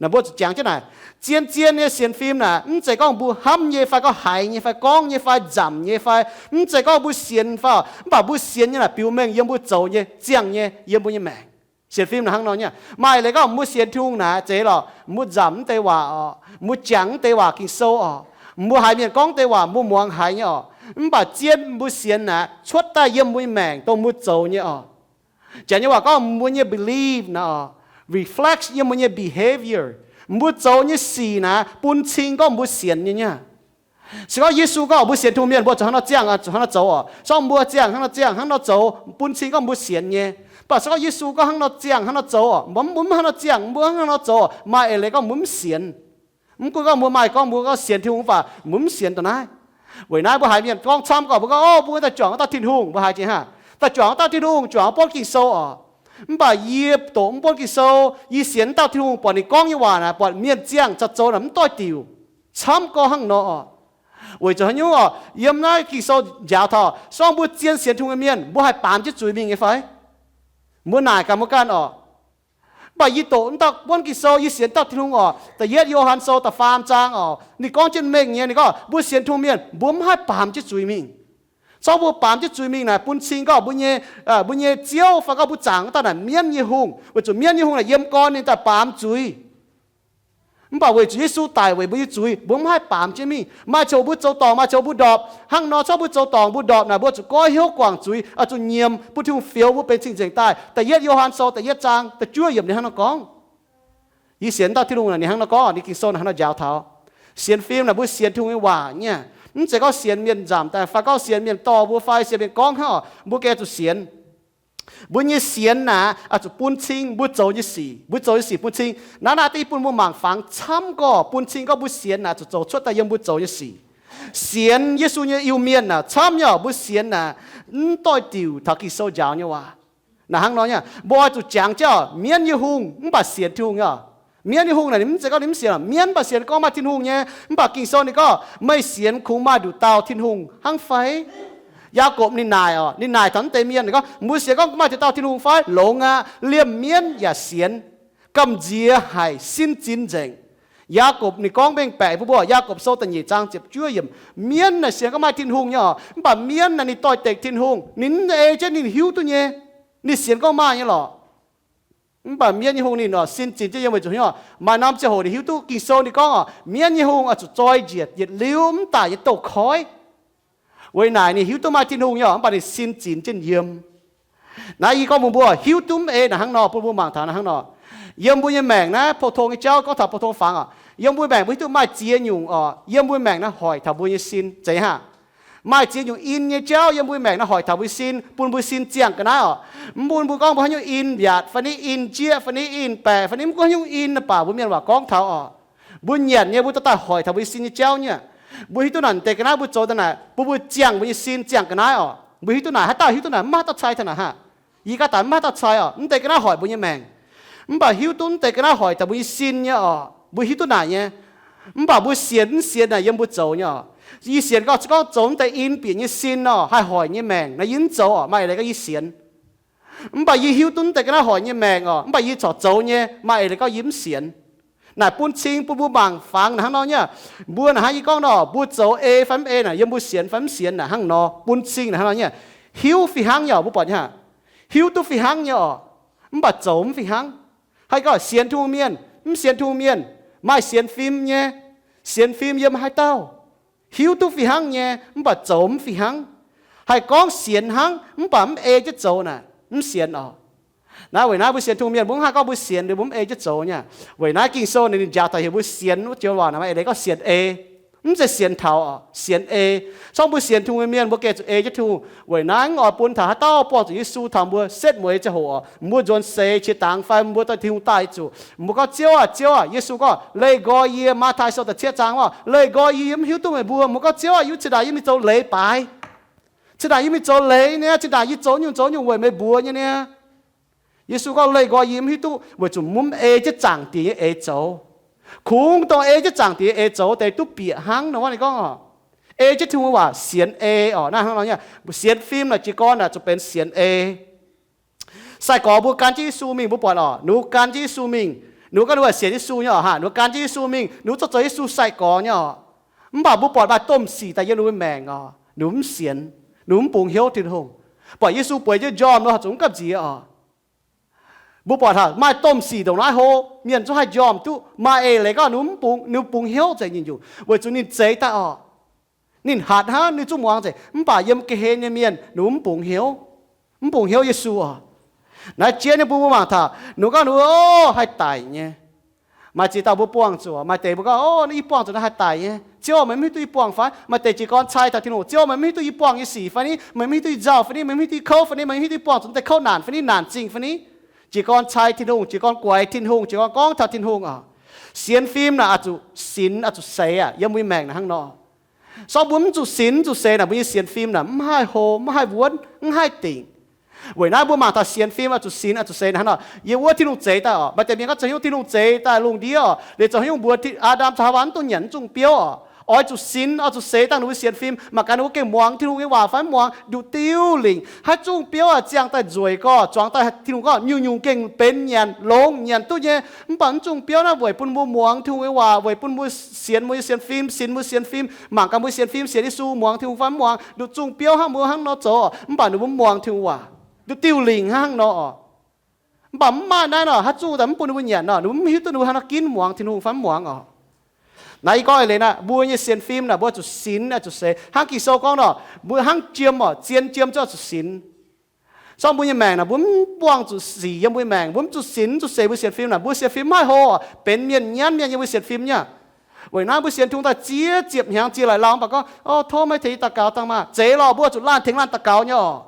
Naaic mbuo zuqc jangx jienv naaic, zien-zien nyei sienx fim naaic, mv zeiz gorngv mbuo hnamv nyei fai gorngv haiz nyei fai gorngv nyei fai nzamc nyei fai, mv zeiz gorngv mbuo sienx fai, mv baac mbuo sienx nyei naaic biux mengh yiem mbuo zoux nyei ziangh nyei yiem mbuo nyei maengc. Sienx fim naaic hnangv nor nyei. Maaih leiz gorngv mbuo sienx Tin-Hungh naaic zeiz lorqc, mbuo nzamc mv deix waac orqc, mbuo jangx mv deix waac Ging-Sou orqc, mbuo haiz mienh gorngv deix waac mbuo muangx haiz nyei orqc. Mv baac zien mbuo sienx naaic cuotv daaih yiem mbuo nyei maengc dongh mbuo zoux nyei orqc. Janx nyei waac gorngv mbuo nyei belief naaic orqc, reflects yiem mbuo nyei behavior. Mbuo zoux nyei sic naaic bun cing gorngv mbuo sienx nyei nyei. Se gorngv Yesu gorngv mbuo sienx Tin-Hungh mienh, mbuo zuqc hnangv nor ziangh, zuqc hnangv nor zoux orqc. Se gorngv mbuo ziangh hnangv nor ziangh, hnangv nor zoux, bun cing gorngv mbuo sienx nyei. Mv baac se gorngv Yesu gorngv hnangv nor ziangh, hnangv nor zoux orqc, mbuo mv hnangv nor ziangh, mbuo hnangv nor zoux orqc, maaih eix leiz gorngv mbuo mv sienx. Mv gunv gorngv mbuo maaih gorngv mbuo gorngv sienx Tin-Hungh, mv baac mbuo mv sienx dongh naaiv. Weic naaiv mbuo haiz mienh gorngv camv gorngv mbuo gorngv, o, mbuo daaih juangc wuov dauh Tin-Hungh, mbuo haiz jiex hnangv, daaih juangc wuov dauh Tin-Hungh, juangc wuov buonv Ging-Sou orqc. Mv baac yie doqc mv buonv Ging-Sou, yie sienx wuov dauh Tin-Hungh, buatc ninh gorngv nyei waac naaic, buatc mienh ziangh caux zoux naaic mv doix-diuc. Camv gorngv hnangv nor orqc. Weic zuqc haaix nyungc orqc? Yiem naaiv Ging-Sou njaaux taux, se gorngv mbuo zien sienx Tin-Hungh nyei mienh, mbuo haih baamz jienv zuiz mingh nyei fai? Mbuo naaic gaax mbuo ganh orqc. Mv baac yie doqc wuov dauh buonv Ging-Sou, yie sienx dauh Tin-Hungh orqc, da'yietv Yo^han Sou da'faam zaang orqc, ninh gorngv jienv mengh nyei, ninh gorngv mbuo sienx Tin-Hungh mienh mbuo mv haih baamz jienv zuiz mingh. Se gorngv mbuo baamz jienv zuiz mingh naaic bun cing gorngv mbuo nyei, mbuo nyei Ziouv fai gorngv mbuo zaangc wuov dauh naaic mienv nyei hungh, weic zuqc mienv nyei hungh naaic yiem gorn ninh daaih baamz zuiz. Mv baac weic zuqc Yesu daic weic mbuo nyei zuiz, mbuo mv haih baamz jienv mingh. Maaih ziangh hoc mbuo zoux dorngc, maaih ziangh hoc mbuo ndorpc. Hnangv nor, se gorngv mbuo zoux dorngc mbuo ndorpc naaic, mbuo zuqc goiv hnyouv guangc zuiz, oix zuqc nyiemc bun Tin-Hungh fioux mbuo benx cing-nzengc daaih. Da'yietv Yo^han Sou da'yietv zaang da'juov yiemc ninh hnangv nor gorngv. Yie sienx dauh Tin-Hungh naaic ninh hnangv nor gorngv, ninh Ging-Sou naaic hnangv nor njaaux taux. Sienx fim naaic mbuo sienx Tin-Hungh nyei waac nyei. Mv zeiz gorngv sienx mienh nzamc daaih fai gorngv sienx mienh dorh mbuo fai sienx mienh gorngv hnangv orqc, mbuo gengh zuqc sienx. Mbuo nyei sienx naaic oix zuqc bun cing mbuo zoux nyei sic. Mbuo zoux nyei sic bun cing. Naaiv naaic da'yietv bun mbuo mangc fangx camv gorngv bun cing gorngv mbuo sienx naaic zuqc zoux cuotv daaih yiem mbuo zoux nyei sic. Sienx Yesu nyei Iu-Mienh naaic camv nyei orqc, mbuo sienx naaic mv doix-diuc taux Ging-Sou njaaux nyei waac. Naaic hnangv nor nyei, mbuo oix zuqc jangx jienv orqc, mienv nyei hungh mv baac sienx Tin-Hungh nyei orqc. Mienv nyei hungh naaic ninh mv zeiz gorngv ninh mv sienx orqc. Mienv mv baac sienx gorngv maaih Tin-Hungh nyei, mv baac Ging-Sou ninh gorngv meih sienx kungx maaih nduqc dauh Tin-Hungh hnangv fai? Yaagorpc ninh naaic orqc, ninh naaic taux naaiv deix mienh ninh gorngv, mbuo sienx gorngv maaih nduqc dauh Tin-Hungh fai? Longx aqv. Liemh mienv yaac sienx, gamh nziex haic sin zinx nzengc. Yaagorpc ninh gorngv mengh baeqc bun mbuo, Yaagorpc Sou da'nyeic zaang ziepc juov yiemc, mienv naaic sienx gorngv maaih Tin-Hungh nyei orqc, mv baac mienv naaic ninh doix-dekc Tin-Hungh, ninh mv ei jienv ninh hiuv duqv nyei. Ninh sienx gorngv maaih nyei lorqc. Mv baac mienv nyei hungh ninh orqc, sin zinx jienv yiem weic zuqc hnyouv maaih norm ziangh hoc ninh hiuv duqv Ging-Sou ninh gorngv orqc, mienv nyei hungh oix zuqc zoi njiec yietc liuz mv daic nyei douz koiv. Weic naaic ninh hiuv duqv maaih Tin-Hungh nyei orqc, mv baac ninh sin zinx jienv yiem. Naaiv yie gorngv mbuox mbuo, hiuv duqv mv ei naaic hnangv nor, bun mbuo mangc taux naaiv hnangv nor. Yiem mbuo nyei maengc naaiv, pou-tong nyei jauv, gorngv taux pou-tong fangx orqc, yiem mbuo maengc mbuo hiuv duqv maaih ziex nyungc orqc, yiem mbuo maengc naaiv hoic taux mbuo nyei sin zeiz haac. Maaih ziex nyungc in nyei jauv yiem mbuo maengc naaiv hoic taux mbuo sin, bun mbuo sin ziangh ga'naaiv orqc. Mv bun mbuo gorngv mbuo haaix nyungc in mbiaatc fai ni in jieqv fai ni in baeqc fai ni mv gunv haaix nyungc in baac mbuo mienh waac gorngv taux orqc, mbuo nyanc nyei mbuo dorh daaih hoic taux mbuo sin nyei jauv nyei. Mbuo hiuv duqv naaic deix ga'naaiv mbuo zoux daaih naaic bun mbuo ziangh mbuo nyei sin ziangh ga'naaiv orqc. Mbuo hiuv duqv naaic haaix dauh hiuv duqv naaic mv maaih haaix dauh cai taux naaic haac. Yie gaav daaih mv maaih haaix dauh cai orqc, mv deix ga'naaiv hoic mbuo nyei maengc. Mv baac hiuv duqv mv deix ga'naaiv hoic taux mbuo nyei sin nyei orqc, mbuo hiuv duqv naaic nyei. Mv baac mbuo sienx mv sienx naaic yiem mbuo zoux nyei orqc. Yie sienx gorngv, se gorngv zoux mv deix in bieqc nyei sin orqc, haih hoic nyei maengc naaiv yie mv zoux orqc, maaih eix leiz gorngv yie sienx. Mv baac yie hiuv duqv mv deix ga'naaiv hoic nyei maengc orqc, mv baac yie corc zoux nyei, maaih eix leiz gorngv yie mv sienx. Naaic bun cing bun mbuo mangc fangx naaic hnangv nor nyei. Mbuo naaic hnangv yie gorngv nor, mbuo zoux ei fai mv ei naaic yiem mbuo sienx fai mv sienx naaic hnangv nor, bun cing naaic hnangv nor nyei. Hiuv fih hnangv nyei orqc, mbuo buatc nyei haac. Hiuv duqv fih hnangv nyei orqc, mv baac zoux mv fih hnangv. Haih gorngv sienx Tin-Hungh mienh, mv sienx Tin-Hungh mienh, maaih sienx fim nyei, sienx fim yiem haaix dauh? Hiuv duqv fih hnangv nyei, mv baac zoux mv fih hnangv. Haih gorngv sienx hnangv, mv baac mv ei jienv zoux naaic, mv sienx orqc. Naaiv weic naaiv mbuo sienx Tin-Hungh mienh, mbuo mv haih gorngv mbuo sienx liuz mbuo mv ei jienv zoux nyei. Weic naaiv Ging-Sou ninh njaaux taux heuc mbuo sienx wuov joux waac naaic, maaih eix leiz gorngv sienx ei. Mv zeiz sienx taux orqc, sienx ei. Se gorngv mbuo sienx Tin-Hungh mienh, mbuo gengh zuqc ei jienv Tin-Hungh. Weic naaiv mv oix bun taux haaix dauh buangh zuqc Yesu taux mbuo setv mueiz ziangh hoc orqc, mbuo nzuonx seix qiex dangx fai mbuo dorh Tin-Hungh daaih zuqc, mbuo gorngv, Ziouv aah, Ziouv aah. Yesu gorngv, Leih nqoi yie. Matv^tai Sou da'cietv zaang gorngv, Leih nqoi yie, yie mv hiuv duqv meih mbuo. Mbuo gorngv, Ziouv aah, yie cin-ndaangc yie mingh zoux leiz baaix. Cin-ndaangc yie mingh zoux leiz nyei, cin-ndaangc yie zoux nyungc zoux nyungc weic meih mbuox nyei niaa. Yesu gorngv, Leih nqoi yie, mv hiuv duqv, weic zuqc mbuo mv ei jienv Zaangc Diex nyei eix zoux. Kungx dongh ei jienv Zaangc Diex nyei eix zoux deix duqv bieqc hnangv nor. Naaiv gorngv orqc, ei jienv Tin-Hungh waac sienx ei orqc. Naaiv hnangv nor nyei, sienx fim naaic jiez gorn naaic zuqc benx sienx ei. Sai-gorx mbuo gan jienv Yesu mingh, mbuo buatc orqc, ninh mbuo gan jienv Yesu mingh, Ninh mbuo gorngv ninh mbuo sienx Yesu nyei oc, haa, ninh mbuo gan jienv Yesu mingh, ninh mbuo zorqv zoux Yesu sai-gorx nyei oc. Mv baac mbuo buatc maaih domh sic daaih yiem ninh mbuo maengc oc, ninh mbuo mv sienx, ninh mbuo mv bungx hnyouv Tin-Hungh. Buatc Yesu bueix jienv njormh nor, zuqc mv gamh nziex oc. Mbuo buatc hnangv maaih domh sic ndongc naaiv hlo, mienh zungv haih njormh duqv. Maaih eix leiz gorngv ninh mv bungx, ninh mbuo bungx hnyouv nzengc nyungc-nyungc, weic zuqc ninh zeix daaih oc. Ninh hatc hnangv, ninh zungv muangx nzengc, mv baac yiem ga'hlen nyei mienh ninh mbuo mv bungx hnyouv, mv bungx hnyouv Yesu oc. Naaiv jiex nyei bun mbuo mangc taux, ninh gorngv ninh mbuo, o, haih daic nyei. Maaih ziex dauh mbuo buangh zuqc, maaih deix mbuo gorngv, o, naaiv yie buangh zuqc naaiv haih daic nyei. Ziouv, meih mv hiuv duqv yie buangh fai? Maaih deix jiez gorn cai taux Tin-Hungh, Ziouv, meih mv hiuv duqv yie buangh nyei sic fai ni? Meih mv hiuv duqv yie nzauh fai ni? Meih mv hiuv duqv yie kouv fai ni? Meih mv hiuv duqv yie buangh zuqc deix kouv naanc fai ni, naanc zingh fai ni? Jiez gorn cai Tin-Hungh, jiez gorn guaix Tin-Hungh, jiez gorn gorngv taux Tin-Hungh oc. Sienx fim naaic oix zuqc sinx, oix zuqc seix aqv. Yiem mbuo maengc naaic hnangv nor. Sorng mbuo mv zuqc sinx, mv zuqc seix naaic, mbuo nyei sienx fim naaic mv haih hlo, mv haih wuonv, mv haih dingc. Weic naaiv mbuo mangc taux sienx fim oix zuqc sinx, oix zuqc seix naaic hnangv nor. Yiem wuov Tin-Hungh zeix daaih oc. Maaih deix mienh gorngv zoux haaix nyungc Tin-Hungh zeix daaih lungh ndiev oc, liuz zoux haaix nyungc mbuox Aa^ndam caux Haawaa mv duqv nyanc mv zungh biouv oc. Oix zuqc sinx, oix zuqc seix dangh ninh mbuo sienx fim. Mangc gaax ninh mbuo gengh muangx Tin-Hungh nyei waac fai mv muangx, nduqc diuh lingc. Haaix zungh biouv ziangh daaih nzueic gorx, zuangx daaih Tin-Hungh gorngv nyungc-nyungc gengh benx nyanc, longx nyanc duqv nyei. Mv baac mv zungh biouv naaiv weic bun mbuo muangx Tin-Hungh nyei waac, weic bun mbuo sienx mbuo nyei sienx fim, sinx mbuo sienx fim, mangc gaax mbuo sienx fim, sienx Yesu, muangx Tin-Hungh fai mv muangx. Nduqc zungh biouv hnangv mbuo hnangv nor zoux, mv baac ninh mbuo mv muangx Tin-Hungh waac, nduqc diuh lingc hnangv nor oc. Mv baac mv maaih naaiv nor, haaix zungh daaih mv bun ninh mbuo nyanc nor, ninh mbuo mv hiuv duqv ninh mbuo hnangv nor ginv muangx Tin-Hungh fai mv muangx oc. Naaiv yie gorngv eix leiz naaiv, mbuo nyei sienx fim naaic, mbuo zuqc sinx, zuqc seix. Hnangv Ging-Sou gorngv nor, mbuo hnangv jiem oc, zien jiem zuqc zuqc sinx. Sorng mbuo nyei maengc naaic, mbuo mv buangh zuqc sic yiem mbuo nyei maengc, mbuo mv zuqc sinx, mv zuqc seix mbuo sienx fim naaic, mbuo sienx fim mv haih hlo oc, benx mienh nyanv mienh yiem mbuo sienx fim nyei. Weic naaiv mbuo sienx Tin-Hungh daaih ziex ziepc hnyangx ziex laaic lauh, mv baac gorngv, o, tov meih tengx yie daux gaux dangh maah. Zeiz lorqc, mbuo zuqc laanh tengx laanh daux gaux nyei oc.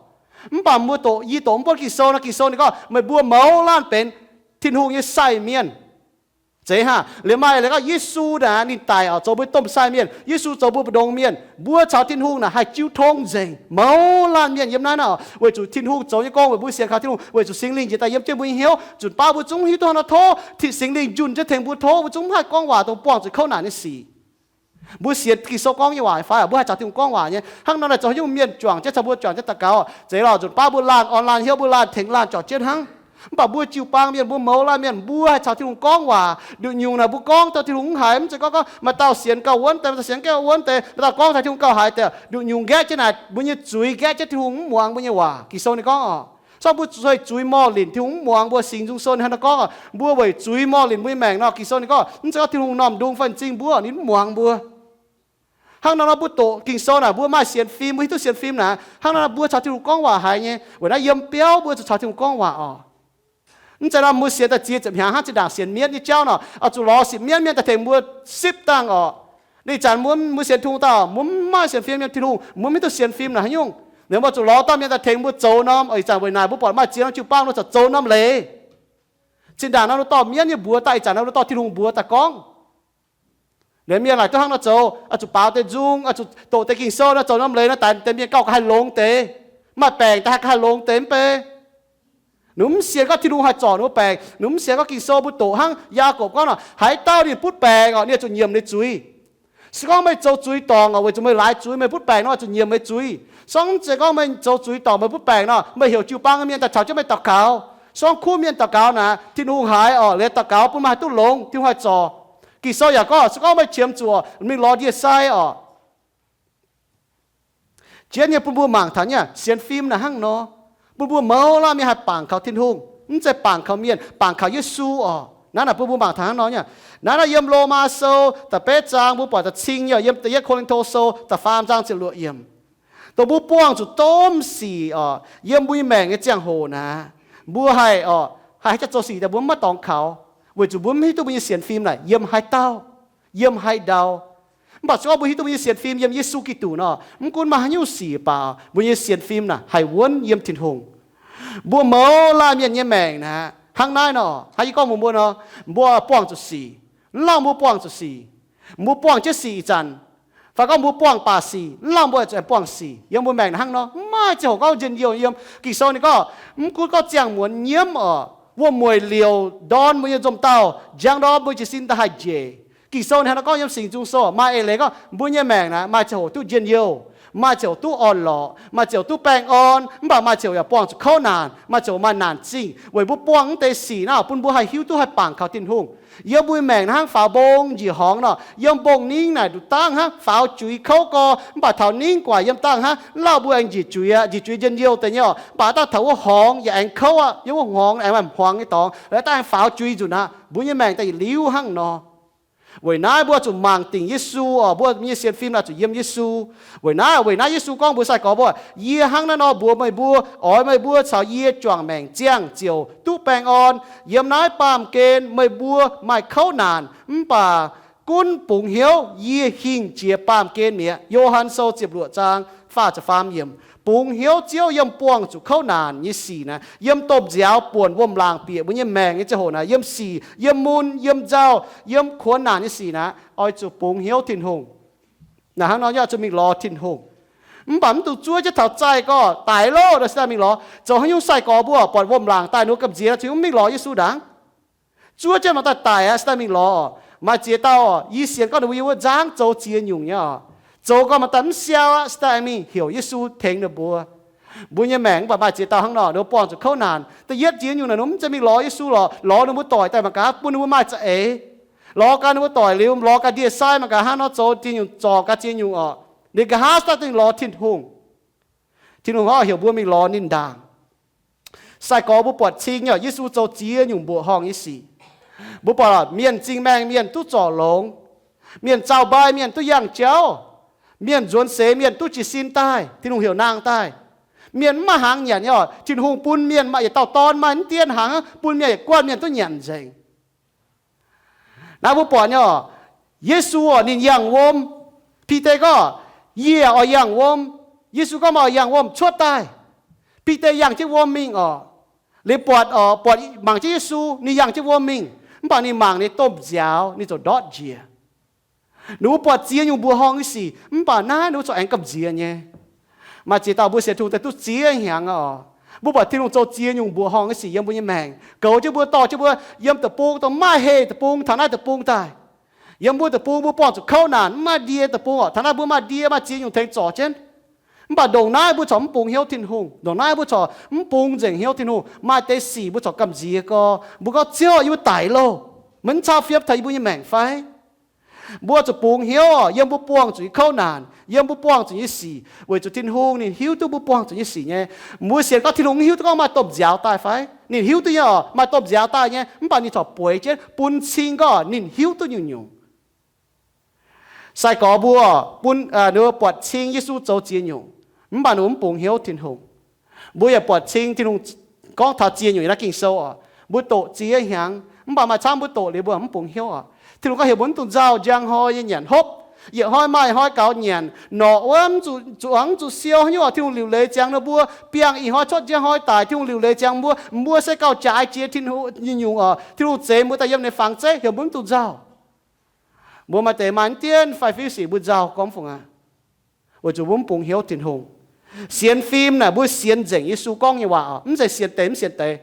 Mv baac mbuo doqc, yie doqc mv buonv Ging-Sou naaic, Ging-Sou ninh gorngv meih mbuo mouz laanh benx Tin-Hungh nyei sai mienh. Zeiz hnangv. Liuz maaih leiz gorngv Yesu naaic ninh daic oc, zoux mbuo domh sai mienh. Yesu zoux mbuo mbu'ndongx mienh. Mbuo caux Tin-Hungh naaic haih jiu tong nzengc. Mouz laanh mienh yiem naaiv nor, weic zuqc Tin-Hungh zoux nyei gong weic mbuo sienx kaux Tin-Hungh, weic zuqc Singx Lingh njiec daaih yiem jienv mbuo nyei hnyouv, nzunc baav mbuo zungv hiuv duqv hnangv nor tov Singx Lingh njunh jienv tengx mbuo, tov mbuo zungv mv haih gorngv waac dongh buangh zuqc kouv naanc nyei sic. Mbuo sienx Ging-Sou gorngv nyei waac fai? Mbuo haih caux Tin-Hungh gorngv waac nyei. Hnangv nor naaic zoux haaix nyungc mienh juangc jienv caux mbuo juangc jienv daux gaux. Zeiz lorqc, nzunc baav mbuo laanh online hnyouv, mbuo laanh tengx laanh juangc jienv hnangv. Mv baac mbuo jiu-baang mienh, mbuo mouz laanh mienh, mbuo haih caux Tin-Hungh gorngv waac. Nduqc nyungc naaic mbuo gorngv taux Tin-Hungh mv haiz, mv zeiz gorngv, gorngv maaih dauh sienx gauh wuonv deix, maaih dauh sienx gauh wuonv deix, maaih dauh gorngv taux Tin-Hungh gauh haiz deix. Nduqc nyungc nqaeqv jienv naaic, mbuo nyei zuiz nqaeqv jienv Tin-Hungh mv muangx mbuo nyei waac. Ging-Sou ninh gorngv oc. Sorng mbuo zueih zuiz morh linc Tin-Hungh mv muangx mbuo. Singx Nzung Sou ninh hnangv naaiv gorngv, mbuo weic zuiz morh linc mbuo nyei maengc nor, Ging-Sou ninh gorngv, mv zeiz gorngv Tin-Hungh m'normh ndung fai m'zing mbuo, ninh mv muangx mbuo. Hnangv nor nor mbuo doqc Ging-Sou naaic, mbuo maaih sienx fim, mbuo hiuv duqv sienx fim naaic, hnangv nor nor mbuo caux Tin-Hungh gorngv waac haiz nyei. Weic naaiv yiem biauv mbuo zuqc caux Tin-Hungh gorngv waac oc. Mv zeiz nor mbuo sienx daaih ziex ziepc hnyangx hnangv zinh ndaangc sienx mienv nyei jauv nor, oix zuqc lorz sipv mienv mienh daaih tengx mbuo sipv dangh oc. Ih zanc mbuo, mbuo sienx Tin-Hungh dauh, mbuo mv maaih sienx fim yiem Tin-Hungh, mbuo mv hiuv duqv sienx fim naaic haaix nyungc. Liuz mbuo zuqc lorz dauh mienh daaih tengx mbuo zoux norm. Ih zanc weic naaic mbuo buatc maaih ziex norm jiu-baang nor zuqc zoux norm leiz. Zinh ndaangc nor ninh dorh mienv nyei mbuox daaih, ih zanc nor ninh dorh Tin-Hungh mbuox daaih gorngv. Liuz mienh laaic duqv hnangv nor zoux, oix zuqc baaux deix nzung, oix zuqc doqc deix Ging-Sou nor, zoux norm leiz nor, daix deix mienh gauh haih longx deix. Maaih baengc daaih haih, haih longx deix mv bei. Ninh mv sienx gorngv Tin-Hungh haih zorc ninh mbuo baengc. Ninh mv sienx gorngv Ging-Sou mbuo doqc hnangv Yaagorpc gorngv nor, haaix dauh ninh butv baengc oc, ninh zuqc nyiemc ninh zuiz. Se gorngv meih zoux zuiz dorngc oc, weic zuqc meih laaix zuiz, meih butv baengc nor, zuqc nyiemc meih zuiz. Se gorngv, se gorngv meih zoux zuiz dorngc, meih butv baengc nor, meih heuc jiu-baang mienh daaih caux jienv meih daux gaux. Se gorngv kuv mienh daux gaux naaic, Tin-Hungh haiz oc, liuz daux gaux bun meih haih duqv longx, Tin-Hungh haih zorc. Ging-Sou yaac gorngv, se gorngv meih qiemx zuqc, mingh lorz ndie-sai oc. Jienv nyei bun mbuo mangc taux nyei sienx fim naaic hnangv nor, bun mbuo mouz laanh mienh haih bangc kaux Tin-Hungh, mv zeiz bangc kaux mienh, bangc kaux Yesu oc. Naaiv naaic bun mbuo mangc taux hnangv nor nyei. Naaiv naaiv yiem Lomaa Sou da'betv zaang mbuo buatc da'cing nyei, yiem da'yietv Ko^lin^to Sou da'faam zaang ziepc luoqc yiemc. Dongh mbuo buangh zuqc domh sic oc, yiem mbuo nyei maengc nyei ziangh hoc naaic, mbuo haih oc, haih haaix jaax zoux sic daaih mbuo mv maaih dorngx kaux, weic zuqc mbuo mv hiuv duqv mbuo nyei sienx fim naaic yiem haaix dauh, yiem haaix ndau. Mv baac se gorngv mbuo hiuv duqv mbuo nyei sienx fim yiem Yesu Giduc nor, mv gunv maaih haaix nyungc sic baac mbuo nyei sienx fim naaic haih wuonv yiem Tin-Hungh. Mbuo mouz laanh mienh nyei maengc naaic hnangv naaiv nor, hnangv yie gorngv mbuox mbuo nor, mbuo buangh zuqc sic. Mv lauh mbuo buangh zuqc sic. Mbuo buangh jienv sic ih zanc, fai gorngv mbuo buangh baac sic, mv lauh mbuo zuqc aengx buangh sic. Yiem mbuo maengc naaiv hnangv nor, mv maaih ziangh hoc gorngv njien-youh yiem. Ging-Sou ninh gorngv, mv gunv gorngv ziangh muonz nyiemv oc, wuom-mueic liouc ndorn mbuo nyei nzomc dauh, njang ndorm mbuo jiez sin daaih haih njiec. Ging-Sou ninh hnangv naaiv gorngv yiem Singx Nzung Sou, maaih eix leiz gorngv mbuo nyei maengc naaic maaih ziangh hoc duqv njien-youh. Maaih ziouc duqv orn-lorqc, maaih ziouc duqv baengh orn, mv baac maaih ziouc yaac buangh zuqc kouv naanc, maaih ziouc maaih naanc zingh. Weic mbuo buangh mv deix sic naaiv, bun mbuo haih hiuv duqv haih bangc kaux Tin-Hungh. Yiem mbuo nyei maengc naaiv hnangv faaux mbong njiec horngz nor, yiem mbong ningv naaic nduqc dangv hnangv faaux juiz kouv gorx, mv baac taux ningv guaic yiem dangh hnangv, lauh mbuo aengx njiec juiz aqv, njiec juiz njien-youh deix nyei oc. Mv baac dangh taux wuov horngz yaac aengx kouv aqv, yiem wuov horngz aengx maaih hmuangx nyei dorngx, dangh aengx faaux juiz nzunc aqv. Mbuo nyei maengc daaih yietc liuz hnangv nor. Weic naaiv mbuo zuqc mangc dingc Yesu oc. Mbuo nyei sienx fim naaic zuqc yiem Yesu. Weic naaiv, weic naaiv Yesu gorngv mbuox sai-gorx mbuo, Yie hnangv naaiv nor mbuox meih mbuo, oix meih mbuo caux yie juangc maengc ziangh ziouc duqv baengh orn. Yiem naaiv baamh gen meih mbuo maaih kouv naanc, mv baac gunv bungx hnyouv, yie hingh jiex baamh gen mi'aqv. Yo^han Sou ziepc luoqc zaang faah ziepc faam yiemc. Bungx hnyouv Ziouv yiem buangh zuqc kouv naanc nyei sic naaiv, yiem domh nziaaux buonc wuom-laangc bieqc mbuo nyei maengc nyei ziangh hoc naaic, yiem sic, yiem mun, yiem nzauh, yiem kuonx naanc nyei sic naaiv, oix zuqc bungx hnyouv Tin-Hungh. Naaic hnangv nor yaac zuqc mingh lorz Tin-Hungh. Mv baac mv dungx zuov jienv taux zaih gorx daic loh, se daaih mingh lorz. Zoux haaix nyungc sai-gorx mbuo buatc wuom-laangc daaih ninh mbuo gamh nziex nor, zuqc mingh lorz Yesu ndaangc. Zuov jienv mangc daaih daic aqv, se daaih mingh lorz. Maaih ziex dauh, yie sienx gorngv ninh mbuo yiem wuov nzangv zoux ziex nyungc nyei oc. Zoux gorngv mangc daaih mv siau aqv, se daaih aengx mingh heuc Yesu tengx ninh mbuo. Mbuo nyei maengc mv baac maaih ziex dauh hnangv nor, ninh mbuo buangh zuqc kouv naanc. Da'yietv ziex nyungc naaic, ninh mbuo mv zeiz mingh lorz Yesu lorqc, lorz ninh mbuo doic daaih mangc gaax bun ninh mbuo maaih za'eix. Lorz gaax ninh mbuo doic liuz, lorz gaax ndie-sai mangc gaax hnangv nor zoux ziex nyungc, zorc gaax ziex nyungc oc. Ninh nqa'haav se daaih dingh lorz Tin-Hungh. Tin-Hungh gorngv heuc mbuo mingh lorz ninh ndaangc. Sai-gorx mbuo buatc cing nyei, Yesu zoux ziex nyungc mbuoqc horngh nyei sic. Mbuo buatc mienh zingh maengh mienh duqv zorc longx, mienh zaux mbai mienh duqv yangh jauv, mienh nzuonx seix mienh duqv jiez sin daaih, Tin-Hungh heuc nangh daaih. Mienh mv maaih hnaangx nyanc nyei oc. Tin-Hungh bun mienh maaih yietc dauh dorn maaih mv dien hnaangx, bun mienh yietc guanh mienh duqv nyanc nzengc. Naaiv mbuo buatc nyei oc, Yesu oc, ninh yangh wuom. Bide gorngv, Yie oix yangh wuom. Yesu gorngv, Meih oix yangh wuom, cuotv daaih. Bide yangh jienv wuom mingh oc. Liuz buatc oc, buatc mangc jienv Yesu, ninh yangh jienv wuom mingh. Mv baac ninh mangc ninh domh nziaaux, ninh ziouc ndortv njiec. Ninh mbuo buatc ziex nyungc mbuoqc horngh nyei sic, mv baac naaiv ninh mbuo corc aengx gamh nziex nyei. Maaih ziex dauh mbuo sienx Tin-Hungh daaih duqv ziex hnyangx oc. Mbuo buatc Tin-Hungh zoux ziex nyungc mbuoqc horngh nyei sic yiem mbuo nyei maengc, goux jienv mbuo, dorh jienv mbuo yiem deic-bung dongh mv maaih heh deic-bung taux naaiv deic-bung daaih. Yiem mbuo deic-bung mbuo buangh zuqc kouv naanc, mv maaih ndie deic-bung oc. Taux naaiv mbuo maaih ndie, maaih ziex nyungc tengx zorc jienv. Mv baac ndongc naaiv mbuo corc mv bungx hnyouv Tin-Hungh. Ndongc naaiv mbuo corc mv bungx nzengc hnyouv Tin-Hungh. Maaih deix sic mbuo corc gamh nziex gorx. Mbuo gorngv, Ziouv, yie mbuo daic loh. Meih mv cau fiem taux yie mbuo nyei maengc fai? Mbuo zuqc bungx hnyouv oc, yiem mbuo buangh zuqc nyei kouv naanc, yiem mbuo buangh zuqc nyei sic, weic zuqc Tin-Hungh ninh hiuv duqv mbuo buangh zuqc nyei sic nyei. Mbuo sienx gorngv Tin-Hungh hiuv duqv gorngv maaih domh nziaaux daaih fai? Ninh hiuv duqv nyei oc, maaih domh nziaaux daaih nyei, mv baac ninh corc bueix jienv bun cing gorngv ninh hiuv duqv nyungc-nyungc. Sai-gorx mbuo bun, ninh mbuo buatc cing Yesu zoux ziex nyungc, mv baac ninh mbuo mv bungx hnyouv Tin-Hungh. Mbuo yaac buatc cing Tin-Hungh gorngv taux ziex nyungc yiem naaiv Ging-Sou oc. Mbuo doqc ziex hnyangx, mv baac maaih camv mbuo doqc liuz mbuo mv bungx hnyouv oc. Tin-Hungh gorngv heuc mbuo mv dungx nzauh njang hnoi nyei nyanc hopv. Yietc hnoi maaih hnoi gaux nyanc, norqc wuov mv zuqc zuangx mv zuqc siou haaix nyungc oc. Tin-Hungh liuc leiz ziangx ninh mbuo, biangh ih hnoi cuotv njang hnoi daic. Tin-Hungh liuc leiz ziangx mbuo, mbuo se gauh jaaix jiex Tin-Hungh nyei nyungc oc. Tin-Hungh zeix mbuo daaih yiem ninh nyei fangx zeiv, heuc mbuo mv dungx nzauh. Mbuo maaih deix maaih mv dienv fai fiuv sic mbuo nzauh gorngv fungc aqv, weic zuqc mbuo mv bungx hnyouv Tin-Hungh. Sienx fim naaic mbuo sienx nzengc Yesu gorngv nyei waac oc, mv zeiz sienx deix mv sienx deix.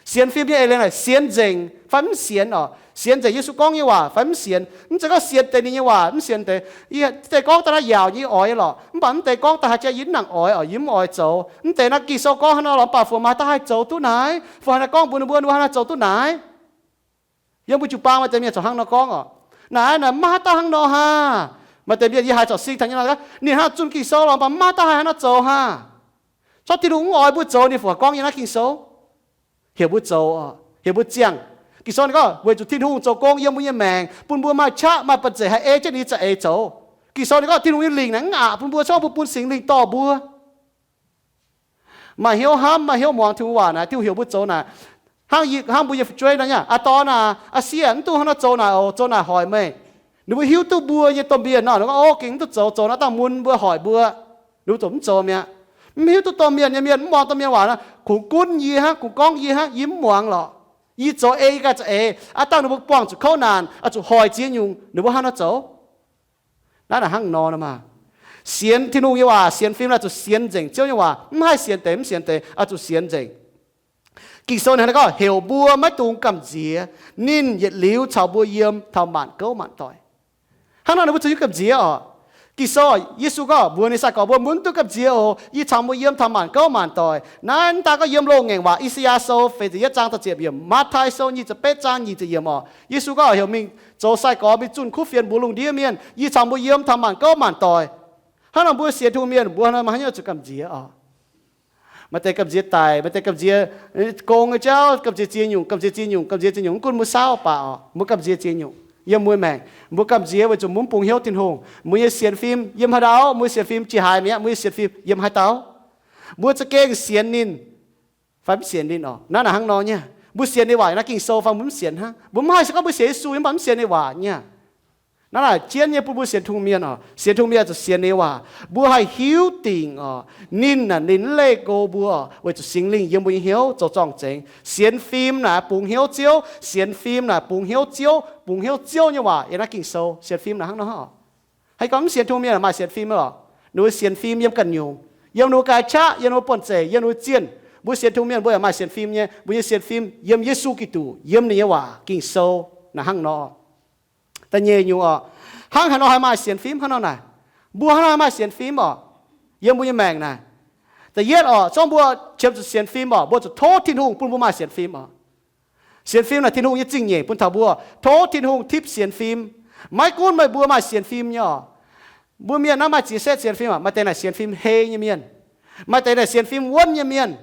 Sienx fim nyei eix leiz naaic sienx nzengc fai mv sienx oc. Sienx nzengc Yesu gorngv nyei waac fai mv sienx. Mv zeiz gorngv sienx deix ninh nyei waac mv sienx deix. Yie deix gorngv daaih naaiv yaauc yie oix lorqc, mv baac mv deix gorngv daaih haaix jiex yie mv nangc oix oc, yie mv oix zoux. Mv deix naaiv Ging-Sou gorngv haaix nor lorz mv baac fungc maaih daaih haih zoux duqv naaic, fungc haaix nor gorngv mbuox ninh mbuo, ninh mbuo haaix nor zoux duqv naaic. Yiem mbuo jiu-baang maaih deix mienh corc hnangv nor gorngv oc. Naaic naaic mv maaih haaix dauh hnangv nor haah. Maaih deix mienh yie haiz corc sing taux nyei nor, ninh hnangv zunh Ging-Sou lorz mv baac mv maaih haaix dauh haih hnangv nor zoux haah. Corc Tin-Hungh mv oix mbuo zoux ninh fungc gorngv yiem naaiv Ging-Sou. Heuc mbuo zoux, heuc mbuo ziangh. Ging-Sou ninh gorngv weic zuqc Tin-Hungh zoux gong yiem mbuo nyei maengc, bun mbuo maaih qaqv maaih ba'zeic haih ei jienv ninh nyei za'eix zoux. Ging-Sou ninh gorngv Tin-Hungh nyei Lingc naaic mv aqc bun mbuo, se gorngv mbuo bun Singx Lingh dorh mbuo. Maaih hnyouv hnamv, maaih hnyouv muangx Tin-Hungh waac naaic, Tin-Hungh heuc mbuo zoux naaic. Hnangv, hnangv mbuo nyei fu'jueiv nor, aa dorn aac, aa sieqv, mv duqv hnangv nor zoux naaic oc, zoux naaic hoic meih. Ninh mbuo hiuv duqv mbuo nyei domh mienh nor, ninh gorngv, o, gengh mv duqv zoux, zoux naaic dangh mun mbuo hoic mbuo. Ninh mbuo ziouc mv zoux mi'aqv. Mv hiuv duqv domh mienh nyei mienh, mv muangx domh mienh waac nor, kungx gunv yie hnangv, kungx gorngv yie hnangv, yie mv muangx lorqc. Yie zoux ei yie ganh za'eix, aa dangh ninh mbuo buangh zuqc kouv naanc, oix zuqc hoic ziex nyungc, ninh mbuo hnangv nor zoux. Naaiv naaic hnangv nor maah. Sienx Tin-Hungh nyei waac, sienx fim oix zuqc sienx nzengc Ziouv nyei waac, mv haih sienx deix mv sienx deix, oix zuqc sienx nzengc. Ging-Sou ninh gorngv heuc mbuo maiv dungx gamh nziex, ninh yietc liuz caux mbuo yiem taux maanc gouv maanc doic. Hnangv nor ninh mbuo zuqc hiuv gamh nziex oc. Ging-Sou, Yesu gorngv mbuox ninh sai-gorx mbuo, mbuo mv duqv gamh nziex oc. Yie caux mbuo yiem taux maanc gouv maanc doic. Naaiv daaih gorngv yiem loz-ngaengc waac, I^saa^yaa Sou feix ziepc yietv zaang da'ziepc yiemc, Matv^tai Sou nyic ziepc betv zaang nyic ziepc yiemc oc. Yesu gorngv heuc mingh zoux sai-gorx mingh zunh kuv fienx mbuox lungh ndiev mienh, yie caux mbuo yiem taux maanc gouv maanc doic. Hnangv nor mbuo sienx Tin-Hungh mienh mbuo hnangv nor maaih haaix nyungc zuqc gamh nziex oc? Maaih deix gamh nziex daic, maaih deix gamh nziex gong nyei jauv, gamh nziex ziex nyungc, gamh nziex ziex nyungc, gamh nziex ziex nyungc, mv gunv mbuo saauv baac oc, mbuo gamh nziex ziex nyungc. Yiem mbuo maengc, mbuo gamh nziex weic zuqc mbuo mv bungx hnyouv Tin-Hungh. Mbuo nyei sienx fim yiem haaix ndau? Mbuo sienx fim jiex haaix mi'aqv? Mbuo nyei sienx fim yiem haaix dauh? Mbuo za'gengh sienx ninh fai mv sienx ninh oc? Naaiv naaic hnangv nor nyei. Mbuo sienx ninh waac naaiv Ging-Sou fai mbuo mv sienx hnangv? Mbuo mv haih se gorngv mbuo sienx Yesu mv baac mv sienx ninh waac nyei. Naaiv naaic jienv nyei bun mbuo sienx Tin-Hungh mienh oc, sienx Tin-Hungh mienh zuqc sienx ninh waac. Mbuo haih hiuv dingc oc, ninh naaic ninh leih go mbuo oc, weic zuqc Singx Lingh yiem mbuo nyei hnyouv zoux zorng-zengx. Sienx fim naaic bungx hnyouv Ziouv, sienx fim naaic bungx hnyouv Ziouv, bungx hnyouv Ziouv nyei waac. Yiem naaiv Ging-Sou sienx fim naaic hnangv nor oc. Haih gorngv mv sienx Tin-Hungh mienh maaih sienx fim oc, ninh mbuo sienx fim yiem ganh nyungc, yiem ninh mbuo ga'naaiv qaqv, yiem ninh mbuo buonv-zeic, yiem ninh mbuo zienh. Mbuo sienx Tin-Hungh mienh mbuo yaac maaih sienx fim nyei. Mbuo nyei sienx fim yiem Yesu Giduc, yiem ninh nyei waac Ging-Sou naaic hnangv nor. Da'nyeic nyungc oc, hnangv haaix nor haih maaih sienx fim hnangv nor naaic? Mbuo hnangv nor haih maaih sienx fim oc, yiem mbuo nyei maengc naaic. Da'yietv oc, zorngv mbuo qiemx zuqc sienx fim oc, mbuo zuqc tov Tin-Hungh bun mbuo maaih sienx fim oc. Sienx fim naaic Tin-Hungh nyei zingh nyeic bun taux mbuo. Tov Tin-Hungh tipv sienx fim. Maiv gunv meih mbuo maaih sienx fim nyei oc, mbuo mienh naaiv maaih ziex setv sienx fim oc. Maaih deix naaic sienx fim hei nyei mienh, maaih deix naaic sienx fim wuonv nyei mienh.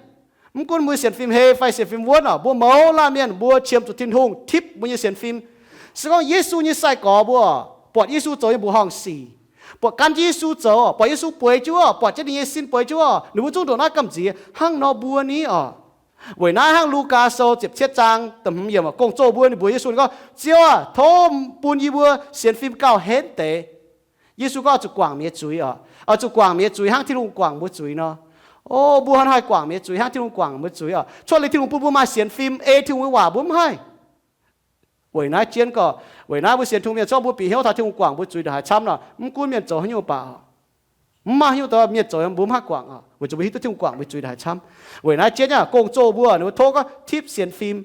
Mv gunv mbuo sienx fim hei fai sienx fim wuonv oc, mbuo mouz laanh mienh mbuo qiemx zuqc Tin-Hungh tipv mbuo nyei sienx fim. Se gorngv Yesu nyei sai-gorx mbuo buatc Yesu zoux nyei mbuoqc horngh sic, buatc gan jienv Yesu zoux, buatc Yesu bueix jienv wuov, buatc jienv ninh nyei sin bueix jienv wuov, ninh mbuo zungv ndongc naaiv gamh nziex. Hnangv nor mbuo ni oc. Weic naaiv hnangv Lugaa Sou ziepc cietv zaang da'hmz yiemc, gong-zoh mbuo ninh mbuox Yesu, ninh gorngv, Ziouv aah, tov bun yie mbuo sienx fim gauh henv deix. Yesu gorngv, Oix zuqc guangc mienh nyei zuiz oc. Oix zuqc guangc mienh nyei zuiz hnangv Tin-Hungh guangc mbuo zuiz nor. O, mbuo hnangv haaix guangc mienh nyei zuiz hnangv Tin-Hungh guangc mbuo zuiz oc? Cuotv liuz Tin-Hungh bun mbuo maaih sienx fim ei Tin-Hungh nyei waac mbuo mv haih. Weic naaiv jienv gorx, weic naaiv mbuo sienx Tin-Hungh mienh zorqv mbuo bieqc hnyouv taux Tin-Hungh guangc mbuo zuiz ndongc haaix camv nor, mv gunv mienh zoux haaix nyungc baac oc, mv maaih haaix nyungc dongh mienh zoux mbuo mv haih guangc oc, weic zuqc mbuo hiuv duqv Tin-Hungh guangc mbuo zuiz ndongc haaix camv. Weic naaiv jienv nyei gong-zoh mbuo, ninh mbuo tov gorngv tipv sienx fim.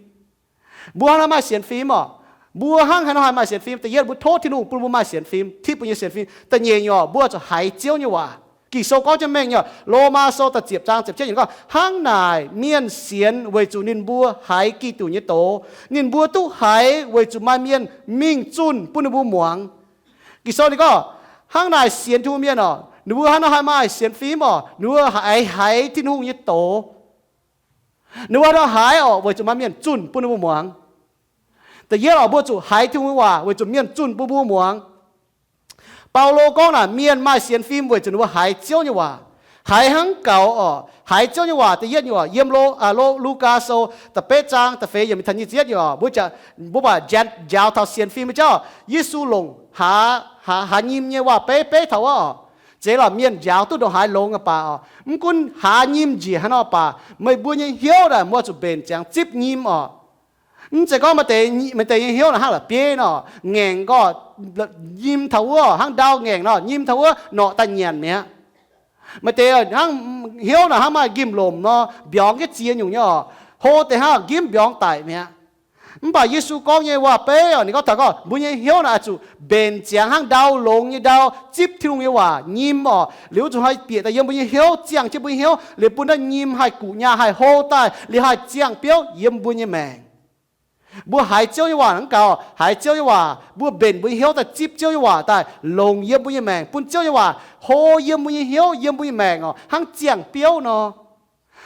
Mbuo hnangv haaix nor maaih sienx fim oc? Mbuo hnangv haaix nor haih maaih sienx fim? Da'yietv mbuo tov Tin-Hungh bun mbuo maaih sienx fim, tipv mbuo nyei sienx fim. Da'nyeic nyungc oc, mbuo zuqc haiz Ziouv nyei waac. Ging-Sou gorngv jienv mengh nyei oc, Lomaa Sou da'ziepc zaang ziepc cietv yiemc gorngv, Hnangv naaic mienh sienx weic zuqc ninh mbuo haiz Giduc nyei doz, ninh mbuo duqv haiz weic zuqc maaih mienh mingh zunh bun ninh mbuo muangx. Ging-Sou ninh gorngv, hnangv naaic sienx Tin-Hungh mienh oc, ninh mbuo hnangv nor haih maaih sienx fim oc, ninh mbuo haiz, haiz Tin-Hungh nyei doz. Ninh mbuo hnangv nor haiz oc, weic zuqc maaih mienh zunh bun ninh mbuo muangx. Da'yietv oc, mbuo zuqc haiz Tin-Hungh nyei waac weic zuqc mienh zunh bun mbuo muangx. Baulo gorngv naaic, mienh maaih sienx fim weic zuqc ninh mbuo haiz Ziouv nyei waac. Haiz hnangv gaux oc. Haiz Ziouv nyei waac da'yietv nyungc oc, yiem Lo, Lo, Lugaa Sou da'betv zaang da'feix yiemc taux nyic ziepc yietv nyungc oc, mbuo, mbuo baac njaaux taux sienx fim nyei jauv. Yesu longc haaz, haaz, haaz nyim nyei waac-beiv beiv taux wuov oc. Zeiz lorqc, mienh njaaux duqv ndongc haaix longx baac oc, mv gunv haaz nyim njiec haaix nor baac, meih mbuo nyei hnyouv naaic mbuo zuqc mbenc ziangx zipv nyim oc. Mv zeiz gorngv maaih deix, maaih deix nyei hnyouv naaic hnangv la'bieiv nor, ngaengc gorqv nyim taux wuov, hnangv ndau ngaengc nor, nyim taux wuov norqc daaih nyanc mi'aqv. Maaih deix hnangv hnyouv naaic hnangv maaih nqimh lomc nor, mbiorngz jienv ziex nyungc nyei oc, hlo deix hnangv nqimv mbiorngz daic mi'aqv. Mv baac Yesu gorngv nyei waac-beiv oc, ninh gorngv taux gorngv mbuo nyei hnyouv naaic oix zuqc mbenc ziangx hnangv ndau longx nyei ndau, zipv Tin-Hungh nyei waac nyim oc. Liuz zuqc haih bieqc daaih yiem mbuo nyei hnyouv, ziangh jienv mbuo nyei hnyouv, liuz bun naaiv nyim haih guqc nyaah, haih hlo daaih, liuz haih ziangh biouv yiem mbuo nyei maengc. Mbuo haiz Ziouv nyei waac nangv gaux, haiz Ziouv nyei waac, mbuo mbenc mbuo nyei hnyouv daaih zipv Ziouv nyei waac daaih, longc yiem mbuo nyei maengc, bun Ziouv nyei waac hlo yiem mbuo nyei hnyouv, yiem mbuo nyei maengc oc, hnangv ziangh biouv nor.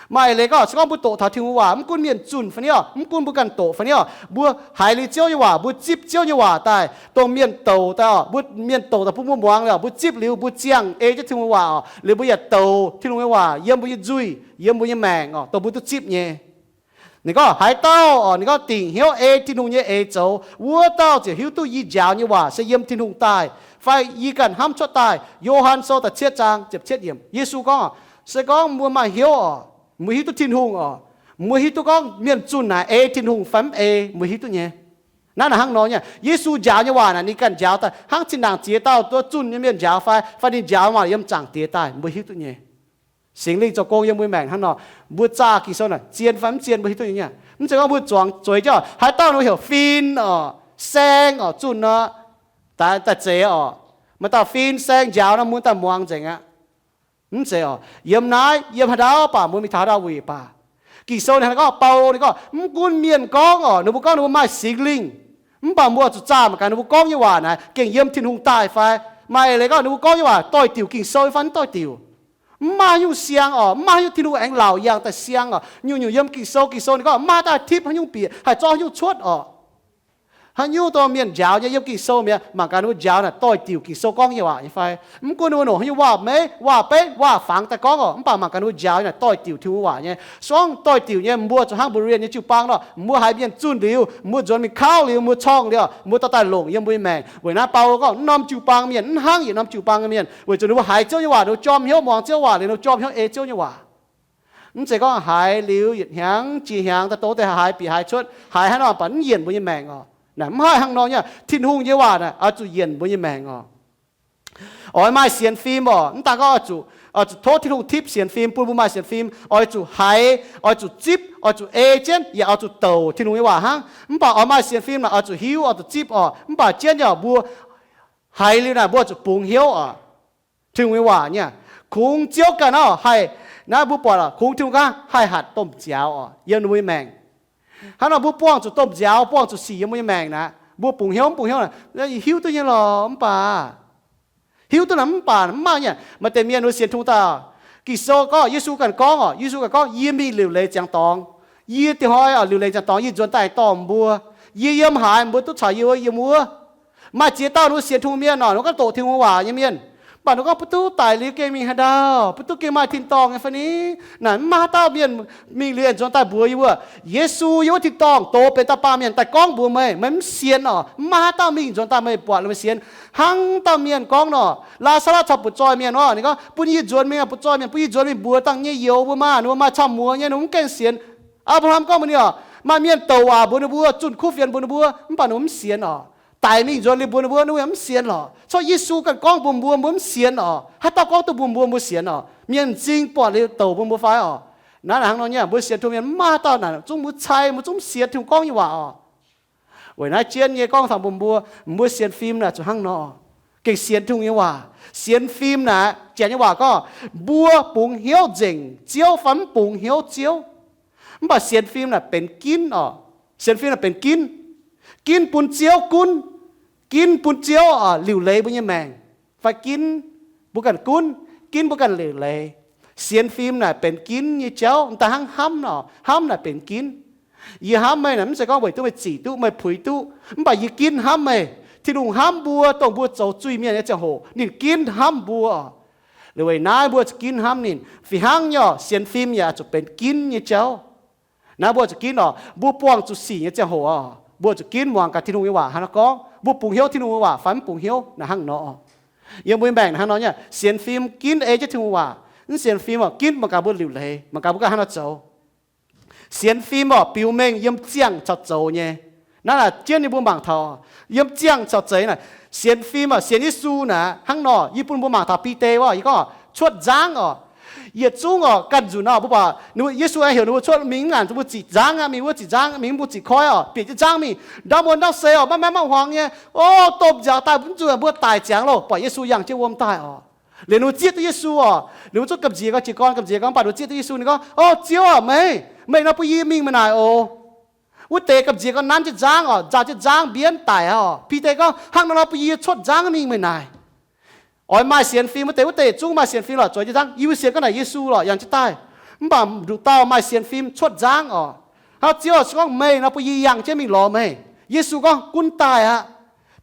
Maaih leiz gorngv, se gorngv mbuo doqc taux Tin-Hungh waac, mv gunv mienh zunh fai niouh, mv gunv mbuo ganh doqc fai niouh, mbuo haiz liuz Ziouv nyei waac, mbuo zipv Ziouv nyei waac daaih, dongh mienh douc daaih oc, mbuo mienh douc daaih bun mbuo muangx liuz, mbuo zipv liuz, mbuo ziangh ei jienv Tin-Hungh nyei waac oc, liuz mbuo yaac douc Tin-Hungh nyei waac yiem mbuo nyei nzuih, yiem mbuo nyei maengc oc, dongh mbuo duqv zipv nyei. Ninh gorngv haaix dauh oc, ninh gorngv dingc hnyouv ei Tin-Hungh nyei eix zoux, wuov dauh ziouc hiuv duqv yie njaaux nyei waac se yiem Tin-Hungh daaih, fai yie ganh hnamv cuotv daaih. Yo^han Sou da'cietv zaang ziepc cietv yiemc, Yesu gorngv, se gorngv mbuo maaih hnyouv oc, mbuo hiuv duqv Tin-Hungh oc, mbuo hiuv duqv gorngv mienh zunh naaic ei Tin-Hungh fai mv ei, mbuo hiuv duqv nyei. Naaiv naaic hnangv nor nyei, Yesu njaaux nyei waac naaic ninh ganh njaaux daaih, hnangv zinh ndaangc ziex dauh duqv zunh nyei mienh njaaux fai, fai ninh njaaux nyei waac yiem zaangc Diex daaih, mbuo hiuv duqv nyei. Singx Lingh zoux gong yiem mbuo maengc hnangv nor, mbuo zaah Ging-Sou naaic zien fai mv zien mbuo hiuv duqv nyei. Mv zeiz gorngv mbuo zuangx zueiz jienv haaix dauh ninh heuc fin oc, saeng oc, zunh nor, daaih, daaih zeix oc. Maaih dauh fin-saeng njaaux nor, mbuo daaih muangx nzengc aqv. Mv zeiz oc. Yiem naaiv, yiem haaix ndau baac mbuo mingh taux haaix ndau wuic baac, Ging-Sou ninh gorngv, Baulo ninh gorngv, mv gunv mienh gorngv oc, ninh mbuo gorngv ninh mbuo maaih Singx Lingh, mv baac mbuo zuqc zaah mangc gaax ninh mbuo gorngv nyei waac naaic gengh yiem Tin-Hungh daaih fai. Maaih leiz gorngv ninh mbuo gorngv nyei waac doix-diuc Ging-Sou nyei fai mv doix-diuc. Mv maaih haaix nyungc siang oc, mv maaih haaix nyungc Tin-Hungh aengx laauc yangh daaih siang oc. Nyungc-nyungc yiem Ging-Sou, Ging-Sou ninh gorngv mv maaih haaix dauh tipv haaix nyungc bieqc, haih zorqv haaix nyungc cuotv oc. Haaix nyungc dongh mienh njaaux nyei yiem Ging-Sou mi'aqv, mangc gaax ninh mbuo njaaux naaic doix-diuc Ging-Sou gorngv nyei waac nyei fai. Mv gunv ninh mbuo longc haaix nyungc waac-meiv, waac-beiv, waac-fangx daaih gorngv oc, mv baac mangc gaax ninh mbuo njaaux naaic doix-diuc Tin-Hungh waac nyei. Se gorngv doix-diuc nyei, mbuo zuqc hnangv Berean nyei jiu-baang nor, mbuo haiz mienh zunh liuz, mbuo nzuonx mingh kauv liuz, mbuo corngh liuz, mbuo dorh daaih longc yiem mbuo nyei maengc. Weic naaiv Baulo gorngv, mv norm jiu-baang mienh, mv hnangv yietc norm jiu-baang nyei mienh, weic zuqc ninh mbuo haiz Ziouv nyei waac, ninh mbuo jorm hnyouv muangx Ziouv waac liuz, ninh mbuo jorm hnyouv ei Ziouv nyei waac. Mv zeiz gorngv haiz liuz yietc hnyangx jiex hnyangx daaih, dongh deix haiz bieqc haiz cuotv, haiz haaix nor baac mv yienc mbuo nyei maengc oc. Naaic mv haih hnangv nor nyei. Tin-Hungh nyei waac naaic oix zuqc yienc mbuo nyei maengc oc. Oix maaih sienx fim oc. Mv daan gorngv oix zuqc, oix zuqc tov Tin-Hungh tipv sienx fim, bun mbuo maaih sienx fim, oix zuqc haiz, oix zuqc zipv, oix zuqc ei jienv, yaac oix zuqc douc Tin-Hungh nyei waac hnangv. Mv baac oix maaih sienx fim naaic oix zuqc hiuv, oix zuqc zipv oc. Mv baac jienv yaac mbuo haiz liuz naaic mbuo zuqc bungx hnyouv oc. Tin-Hungh nyei waac nyei, kungx Ziouv ganh oc haih, naaiv mbuo buatc oc, kungx Tin-Hungh ganh haih hatc domh nziaaux oc yiem ninh mbuo nyei maengc. Hnangv nor mbuo buangh zuqc domh nziaaux, buangh zuqc sic yiem mbuo nyei maengc naaic, mbuo bungx hnyouv mv bungx hnyouv naaic, hiuv duqv nyei lorqc. Mv baac hiuv duqv naaic mv baac mv maaih nyei. Maaih deix mienh ninh sienx Tin-Hungh daaih, Ging-Sou gorngv, Yesu ganh gorngv oc, Yesu ganh gorngv, yie mingh liuc leiz ziangx dorngx. Yie dingc hnoi oc liuc leiz ziangx dorngx, yie nzuonx daaih dorh mbuo. Yie yiem haaix, mbuo duqv caux yie wuov yiem wuov. Maaih ziex dauh ninh mbuo sienx Tin-Hungh mienh oc, ninh mbuo gorngv doqc Tin-Hungh waac nyei mienh, mv baac ninh mbuo gorngv, mv duqv daic liuz gengh mingh haaix ndau, mv duqv gengh maaih tin-dorngh nyei fai ni? Naaic mv maaih haaix dauh mienh mingh liuz aengx nzuonx daaih mbuox yie wuov, Yesu yiem wuov tin-dorngh doz benx dauh baamh mienh daaih gorngv mbuox meih, meih mv sienx oc. Mv maaih haaix dauh mingh nzuonx daaih meih buatc liuz meih sienx. Hnangv dauh mienh gorngv nor, Laa^saa^latv caux butv-zoih mienh oc, ninh gorngv, bun yie nzuonx mingh, butv-zoih mienh, bun yie nzuonx mingh mbuox dangh nyei youz mbuo maah, ninh mbuo maaih camv muoz nyei, ninh mbuo mv gaengh sienx. Apc^laa^ham gorngv mbuox ninh oc, maaih mienh douc waac mbuox ninh mbuo, zunh kuv fienx mbuox ninh mbuo, mv baac ninh mbuo mv sienx oc. Daic mingh nzuonx liuz mbuox ninh mbuo, ninh mbuo yaac mv sienx oc. Corc Yesu ganh gorngv mbuox mbuo, mbuo mv sienx oc. Haaix dauh gorngv duqv mbuox mbuo, mbuo sienx oc. Mienh m'zing buatc liuz douc mbuox mbuo fai oc. Naaiv naaic hnangv nor nyei, mbuo sienx Tin-Hungh mienh mv maaih haaix dauh naaic zungv mbuo cai, mbuo zungv mv sienx Tin-Hungh gorngv nyei waac oc. Weic naaiv jienv nyei gorngv taux mbuox mbuo, mbuo sienx fim naaic zuqc hnangv nor, gengh sienx Tin-Hungh nyei waac. Sienx fim naaic, Janx nyei waac gorngv, mbuo bungx hnyouv nzengc Ziouv fai mv bungx hnyouv Ziouv. Mv baac sienx fim naaic benx ginv oc. Sienx fim naaic benx ginv. Ginv bun Ziouv gunv. Ginv bun Ziouv oc liuc leiz mbuo nyei maengc. Fai ginv mbuo ganh gunv, ginv mbuo ganh liuc leiz. Sienx fim naaic benx ginv nyei jauv, m'daaih hnangv hnamv nor, hnamv naaic benx ginv. Yie hnamv meih naaic mv zeiz gorngv weic duqv meih zic duqv, meih puix duqv, mv baac yie ginv hnamv meih. Tin-Hungh hnamv mbuo, dongh mbuo zoux zuiz mienh nyei ziangh hoc, ninh ginv hnamv mbuo. Liuz weic naaiv mbuo zuqc ginv hnamv ninh. Fih hnangv nyei oc, sienx fim yaac zuqc benx ginv nyei jauv. Naaiv mbuo zuqc ginv oc, mbuo buangh zuqc sic nyei ziangh hoc oc, mbuo zuqc ginv muangx gaax Tin-Hungh nyei waac hnangv nor gorngv, mbuo bungx hnyouv Tin-Hungh nyei waac fai mv bungx hnyouv naaic hnangv nor. Yiem mbuo nyei maengc hnangv nor nyei, sienx fim ginv ei jienv Tin-Hungh waac, mv sienx fim oc, ginv mangc gaax mbuo liuc leiz, mangc gaax mbuo ganh hnangv nor zoux. Sienx fim oc, biux mengh yiem ziangh caux zoux nyei. Naaiv naaic jienv nyei mbuo mangc taux, yiem ziangh caux zoux naaic, sienx fim oc, sienx Yesu naaic hnangv nor. Yie bun mbuo mangc taux Bide oc, yie gorngv cuotv nzangv oc. Yietc zungv oc, ganh nzunc oc, mbuo buatc Yesu aengx heuc ninh mbuo cuotv mingh, mv ngaanc mbuo ziqc nzangv aqv, mingh wuov ziqc nzangv, mingh mbuo ziqc koiv oc, bieqc jienv nzangv mingh. Ndau muoz ndau seix oc, maiv maaih maiv huangx nyei. O, domh nziaaux daaih mv nzunc mbuo daic ziangx loh, buatc Yesu yangh jienv wuom daaih oc. Liuz ninh mbuo zieqv duqv Yesu oc, ninh mbuo zungv gamh nziex gorngv, jiez gorn gamh nziex gorngv, mv baac ninh mbuo zieqv duqv Yesu, ninh gorngv, O Ziouv aac, meih, meih nor bun yie mingh meih naaic oc. Wuov deix gamh nziex gorngv nanv jienv nzangv oc, nzaaux jienv nzangv mbienv daic oc. Bide gorngv, Hnangv nor nor bun yie cuotv nzangv mingh meih naaic. Oix maaih sienx fim wuov deix, wuov deix zungv maaih sienx fim lorqc, zueiz jienv nzangv, yie mbuo sienx gorngv naaic Yesu lorqc, yangh jienv daaih. Mv baac nduqc dauh maaih sienx fim cuotv nzangv oc. Hnangv Ziouv oc, se gorngv meih nor bun yie yangh jienv mingh lorz meih. Yesu gorngv, Gunv daaih aqv.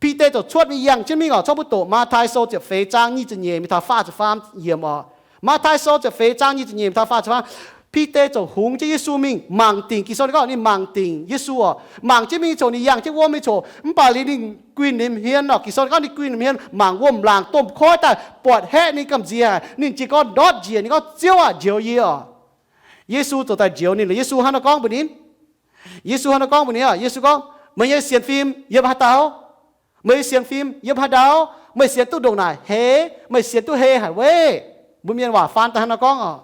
Bide ziouc cuotv mingh yangh jienv mingh oc. Corc mbuo doqc Matv^tai Sou ziepc feix zaang nyic ziepc nyeic mingh taux faah ziepc faam yiemc oc. Matv^tai Sou ziepc feix zaang nyic ziepc nyeic mingh taux faah ziepc faam. Bide ziouc hungx jienv Yesu mingh mangc dingc. Ging-Sou ninh gorngv ninh mangc dingc Yesu oc. Mangc jienv mingh coc, ninh yangh jienv wuom mingh coc. Mv baac liuz ninh guinh ninh hmien oc. Ging-Sou ninh gorngv ninh guinh ninh hmien mangc wuom-laangc domh koiv daaih, buatc haeqv ninh gamh nziex haic. Ninh jiez gorn ndortv njiec, ninh gorngv, Ziouv aac, njoux yie oc. Yesu ziouc daaih njoux ninh. Yesu hnangv naaiv gorngv mbuox ninh, Yesu hnangv naaiv gorngv mbuox ninh, Yesu gorngv, Meih nyei sienx fim yiem haaix dauh? Meih nyei sienx fim yiem haaix ndau? Meih sienx duqv ndongc naaic heix? Meih sienx duqv heix haic weic? Mbuo mienh waac faan daaih hnangv naaiv gorngv oc.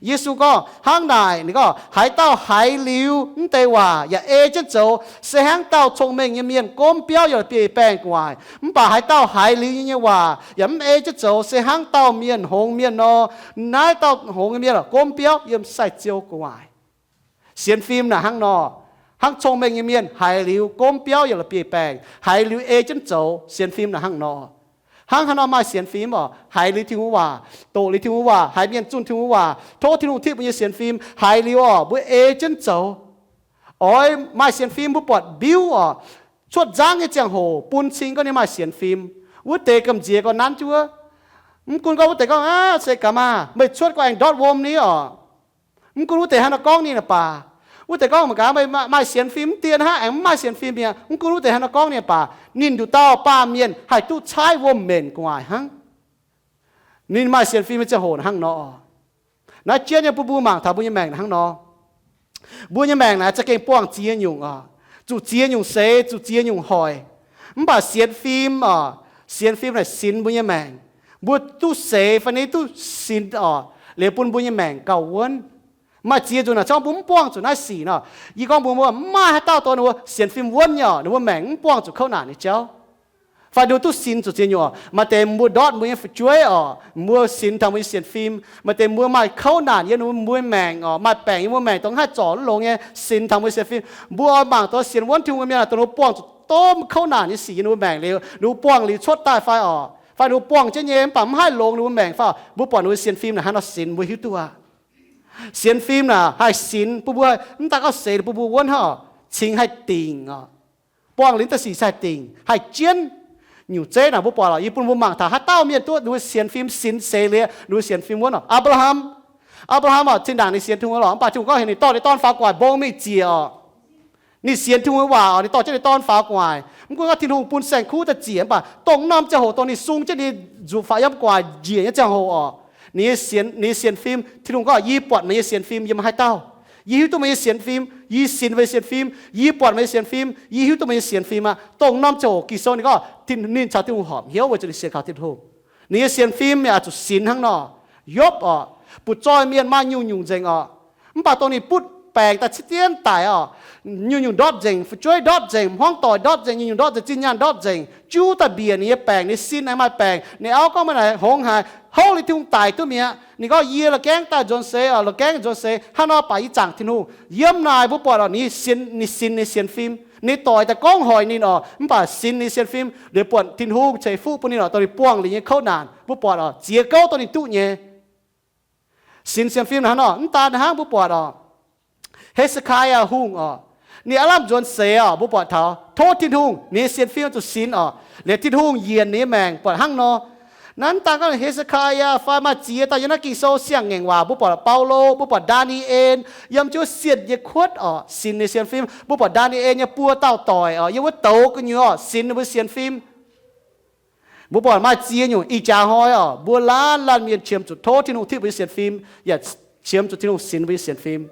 Yesu gorngv hnangv naaic, ninh gorngv, haaix dauh haiz liuz mv deix waac yaac ei jienv zoux, se hnangv dauh cong-mengh nyei mienh gomv biauv yiem la'bieiv-baengh gu'nguaaic. Mv baac haaix dauh haiz liuz yie nyei waac yaac mv ei jienv zoux, se hnangv dauh mienh hngongx mienh nor. Naaiv dauh hngongx nyei mienh gomv biauv yiem sai-ziou gu'nguaaic. Sienx fim naaic hnangv nor, hnangv cong-mengh nyei mienh haiz liuz gomv biauv yiem la'bieiv-baengh, haiz liuz ei jienv zoux. Sienx fim naaic hnangv nor. Hnangv haaix nor maaih sienx fim oc? Haiz liuz Tin-Hungh waac, doqc liuz Tin-Hungh waac, haiz mienh zunh Tin-Hungh waac, tov Tin-Hungh tipv mbuo nyei sienx fim. Haiz liuz oc, mbuo ei jienv zoux. Oix maaih sienx fim, mbuo buatc mbiuv oc, cuotv nzangv nyei ziangh hoc bun cing gorngv ninh maaih sienx fim. Wuov deix gamh nziex gorngv nanv jienv wuov. Mv gunv gorngv wuov deix gorngv, aav, se gaax maah, meih cuotv gorngv aengx ndortv wuom ni oc. Mv gunv wuov deix haaix nor gorngv ninh naaic baac, wuov deix gorngv mangc gaax, meih maaih sienx fim mv dien hnangv, aengx mv maaih sienx fim mi'aqv. Mv gunv wuov deix haaix nor gorngv ninh naaic baac, ninh nduqc dauh baamh mienh haih duqv caaiv wuom-mbenc gu'nguaaic hnangv. Ninh maaih sienx fim nyei ziangh hoc hnangv nor. Naaiv jienv nyei bun mbuo mangc taux mbuo nyei maengc hnangv nor. Mbuo nyei maengc naaic za'gengh buangh ziex nyungc oc. Zuqc ziex nyungc seix, zuqc ziex nyungc hoic. Mv baac sienx fim oc, sienx fim naaic sinx mbuo nyei maengc. Mbuo duqv seix fai ninh duqv sinx oc, liuz bun mbuo nyei maengc gauh wuonv. Maaih ziex nzunc naaic, gorngv mbuo mv buangh zuqc naaiv sic nor, yie gorngv mbuox mbuo, mv maaih haaix dauh dongh ninh mbuo sienx fim wuonv nyei oc, ninh mbuo maengc mv buangh zuqc kouv naanc nyei jauv. Fai ninh mbuo duqv sinx zuqc ziex nyungc oc. Maaih deix mbuo ndortv mbuo nyei fu'jueiv oc, mbuo sinx taux mbuo nyei sienx fim. Maaih deix mbuo maaih kouv naanc yiem ninh mbuo maengc oc, maaih baengc yiem mbuo maengc dongh haih zorc mv longx nyei, sinx taux mbuo sienx fim. Mbuo oix mangc dongh sienx wuonv Tin-Hungh mienh, dongh ninh mbuo buangh zuqc domh kouv naanc nyei sic yiem ninh mbuo maengc liuz, ninh mbuo buangh liuz cuotv daaih fai oc, fai ninh mbuo buangh jienv nyei mv baac mv haih longx ninh mbuo maengc fai oc, mbuo buatc ninh mbuo sienx fim naaic hnangv nor sinx mbuo hiuv duqv aqv. Sienx fim naaic haih sinx bun mbuo, mv daan gorngv seix bun mbuo wuonv hnangv oc, cingx haih dingc oc. Buangh liuz da'sic haih dingc, haih jienv. Nyungc zeiv naaic mbuo buatc oc, yie bun mbuo mangc taux haaix dauh mienh duqv ninh mbuo sienx fim sinx seix liuz ninh mbuo sienx fim wuonv oc. Apc^laa^ham, Apc^laa^ham oc, zinh ndaangc ninh sienx Tin-Hungh lorqc, mv baac Tin-Hungh gorngv heuc ninh dorh ninh dorn faaux gu'nguaaic mbong mingh ziec oc. Ninh sienx Tin-Hungh nyei waac oc, ninh dorh jienv ninh dorn faaux gu'nguaaic. Mv gunv gorngv Tin-Hungh bun saeng-kuv daaih ziec, mv baac dongh norm ziangh hoc dongh ninh sung jienv ninh nzuqc faaux yiem gu'nguaaic njiec nyei ziangh hoc oc, ninh nyei sienx, ninh nyei sienx fim, Tin-Hungh gorngv, yie buatc meih nyei sienx fim yiem haaix dauh. Yie hiuv duqv meih nyei sienx fim, yie sinx meih nyei sienx fim, yie buatc meih nyei sienx fim, yie hiuv duqv meih nyei sienx fim aqv. Dongh norm ziangh hoc Ging-Sou ninh gorngv, ninh caux Tin-Hungh horpc hnyouv weic zuqc ninh sienx kaux Tin-Hungh. Ninh nyei sienx fim yaac zuqc sinx hnangv nor. Yopv oc, butv zoih mienh maaih nyungc-nyungc nzengc oc. Mv baac dongh ninh butv baengc daaih ciev jienv daic oc, nyungc-nyungc ndortv nzengc, fu'jueiv ndortv nzengc, hmuangv doic ndortv nzengc, nyungc-nyungc ndortv nzengc, zinh nyaanh ndortv nzengc, juv daaih mbiec ninh nyei baengc, ninh sin aengx maaih baengc, ninh auv gorngv meih naaic hngongx haic, houv liuz Tin-Hungh daic duqv mi'aqv. Ninh gorngv, yie la'gaengv daaih nzuonx seix oc, la'gaengv nzuonx seix, hnangv nor baac yie zaangc Tin-Hungh. Yiem naaic mbuo buatc oc, ninh sinx, ninh sinx ninh sienx fim, ninh doic daaih gorngv hoic ninh oc, mv baac sinx ninh sienx fim liuz buatc Tin-Hungh ceix fuqv bun ninh oc, dongh ninh buangh liuz nyei kouv naanc. Mbuo buatc oc, ziex gouv dongh ninh duqv nyei. Sinx sienx fim hnangv nor, mv daan hnangv mbuo buatc oc, He^se^kaa^yaa Hungh oc, ninh aav lamh nzuonx seix oc, mbuo buatc taux tov Tin-Hungh, ninh nyei sienx fim zuqc sinx oc, liuz Tin-Hungh yienc ninh nyei maengc buatc hnangv nor. Naaiv mv daan gorngv He^se^kaa^yaa fai maaih ziex dauh yiem naaiv Ging-Sou siang-ngaengc waac, mbuo buatc Baulo, mbuo buatc Ndaa^ni^en yiem jienv wuov sienh nyei kuotv oc, sinx ninh sienx fim. Mbuo buatc Ndaa^ni^en nyei buo dauh doic oc, yiem wuov douz gu'nyuoz oc, sinx ninh mbuo sienx fim. Mbuo buatc maaih ziex nyungc. Ih jaax hnoi oc, mbuo laanh laanh mienh qiemx zuqc tov Tin-Hungh tipv mbuo nyei sienx fim, yaac qiemx zuqc Tin-Hungh sinx mbuo nyei sienx fim.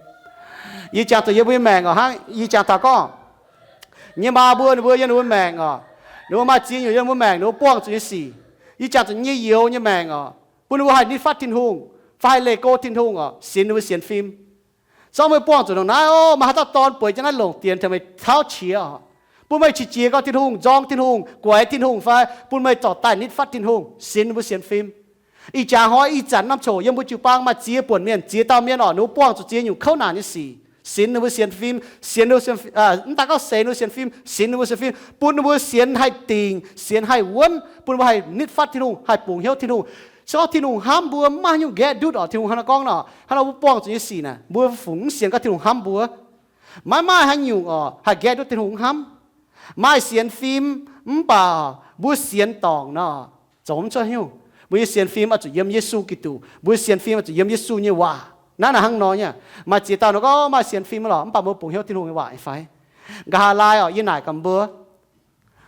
Yie jangx zuqc yiem mbuo nyei maengc oc, hnangv yie jangx taux gorngv, nyei maa mbuo, ninh mbuo yiem ninh mbuo maengc oc, ninh mbuo maaih ziex nyungc yiem mbuo maengc, ninh mbuo buangh zuqc nyei sic. Yie jangx zuqc nyei youz nyei maengc oc, bun ninh mbuo haih nitv fatv Tin-Hungh fai haih leih go Tin-Hungh oc, sinx ninh mbuo sienx fim. Zorqv meih buangh zuqc ndongc naaiv oc, meih haaix dauh dorn bueix jienv naaiv longc dienx tengx meih tauv qiex oc, bun meih qiex jiez gau Tin-Hungh, nzorng Tin-Hungh, guaix Tin-Hungh fai bun meih zorqv daaih nitv fatv Tin-Hungh, sinx ninh mbuo sienx fim. Ih jaax hnoi ih zanc norm coc yiem mbuo jiu-baang maaih ziex buonc mienh, ziex dauh mienh oc, ninh mbuo buangh zuqc ziex nyungc kouv naanc nyei sic, sinx ninh mbuo sienx fim, sinx ninh mbuo sienx, mv daan gorngv seix ninh mbuo sienx fim, sinx ninh mbuo sienx fim, bun ninh mbuo sienx haih dingc, sienx haih wuonv, bun ninh mbuo haih nitv fatv Tin-Hungh, haih bungx hnyouv Tin-Hungh. Se gorngv Tin-Hungh hnamv mbuo, mv maaih haaix nyungc nqaeqv ndutv oc. Tin-Hungh hnangv naaiv gorngv nor, hnangv nor mbuo buangh zuqc nyei sic naaic, mbuo fungc mv sienx gorngv Tin-Hungh hnamv mbuo. Maiv maaih haaix nyungc oc haih nqaeqv ndutv Tin-Hungh mv hnamv. Maaih sienx fim mv baac mbuo sienx dorngc nor, zoux mv cuotv haaix nyungc. Mbuo nyei sienx fim oix zuqc yiem Yesu Giduc. Mbuo nyei sienx fim oix zuqc yiem Yesu nyei waac. Naaiv naaic hnangv nor nyei. Maaih ziex dauh nor gorngv maaih sienx fim lorqc, mv baac mbuo bungx hnyouv Tin-Hungh nyei waac nyei fai? Nqa'haav laai oc, yie naaic gaax mbuo,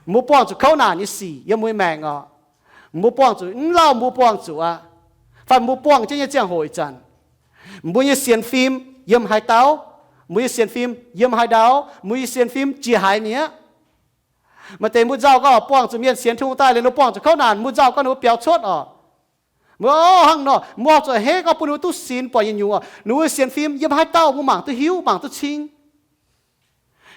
mbuo buangh zuqc kouv naanc nyei sic yiem mbuo nyei maengc oc. Mbuo buangh zuqc, mv lauh mbuo buangh zuqc aqv, fai mbuo buangh jienv nyei ziangh hoc ih zanc, mbuo nyei sienx fim yiem haaix dauh? Mbuo nyei sienx fim yiem haaix ndau? Mbuo nyei sienx fim jiex haaix mi'aqv? Maaih deix mbuo nzauh gorngv buangh zuqc mienh sienx Tin-Hungh daaih liuz, ninh mbuo buangh zuqc kouv naanc, mbuo nzauh gorngv ninh mbuo biaux cuotv oc. Mbuo hnangv nor, mbuo zuqc a'hneiv gorngv bun ninh mbuo duqv sinx buatc yietc nyungc oc. Ninh mbuo sienx fim yiem haaix dauh mbuo mangc duqv hiuv, mangc duqv cing.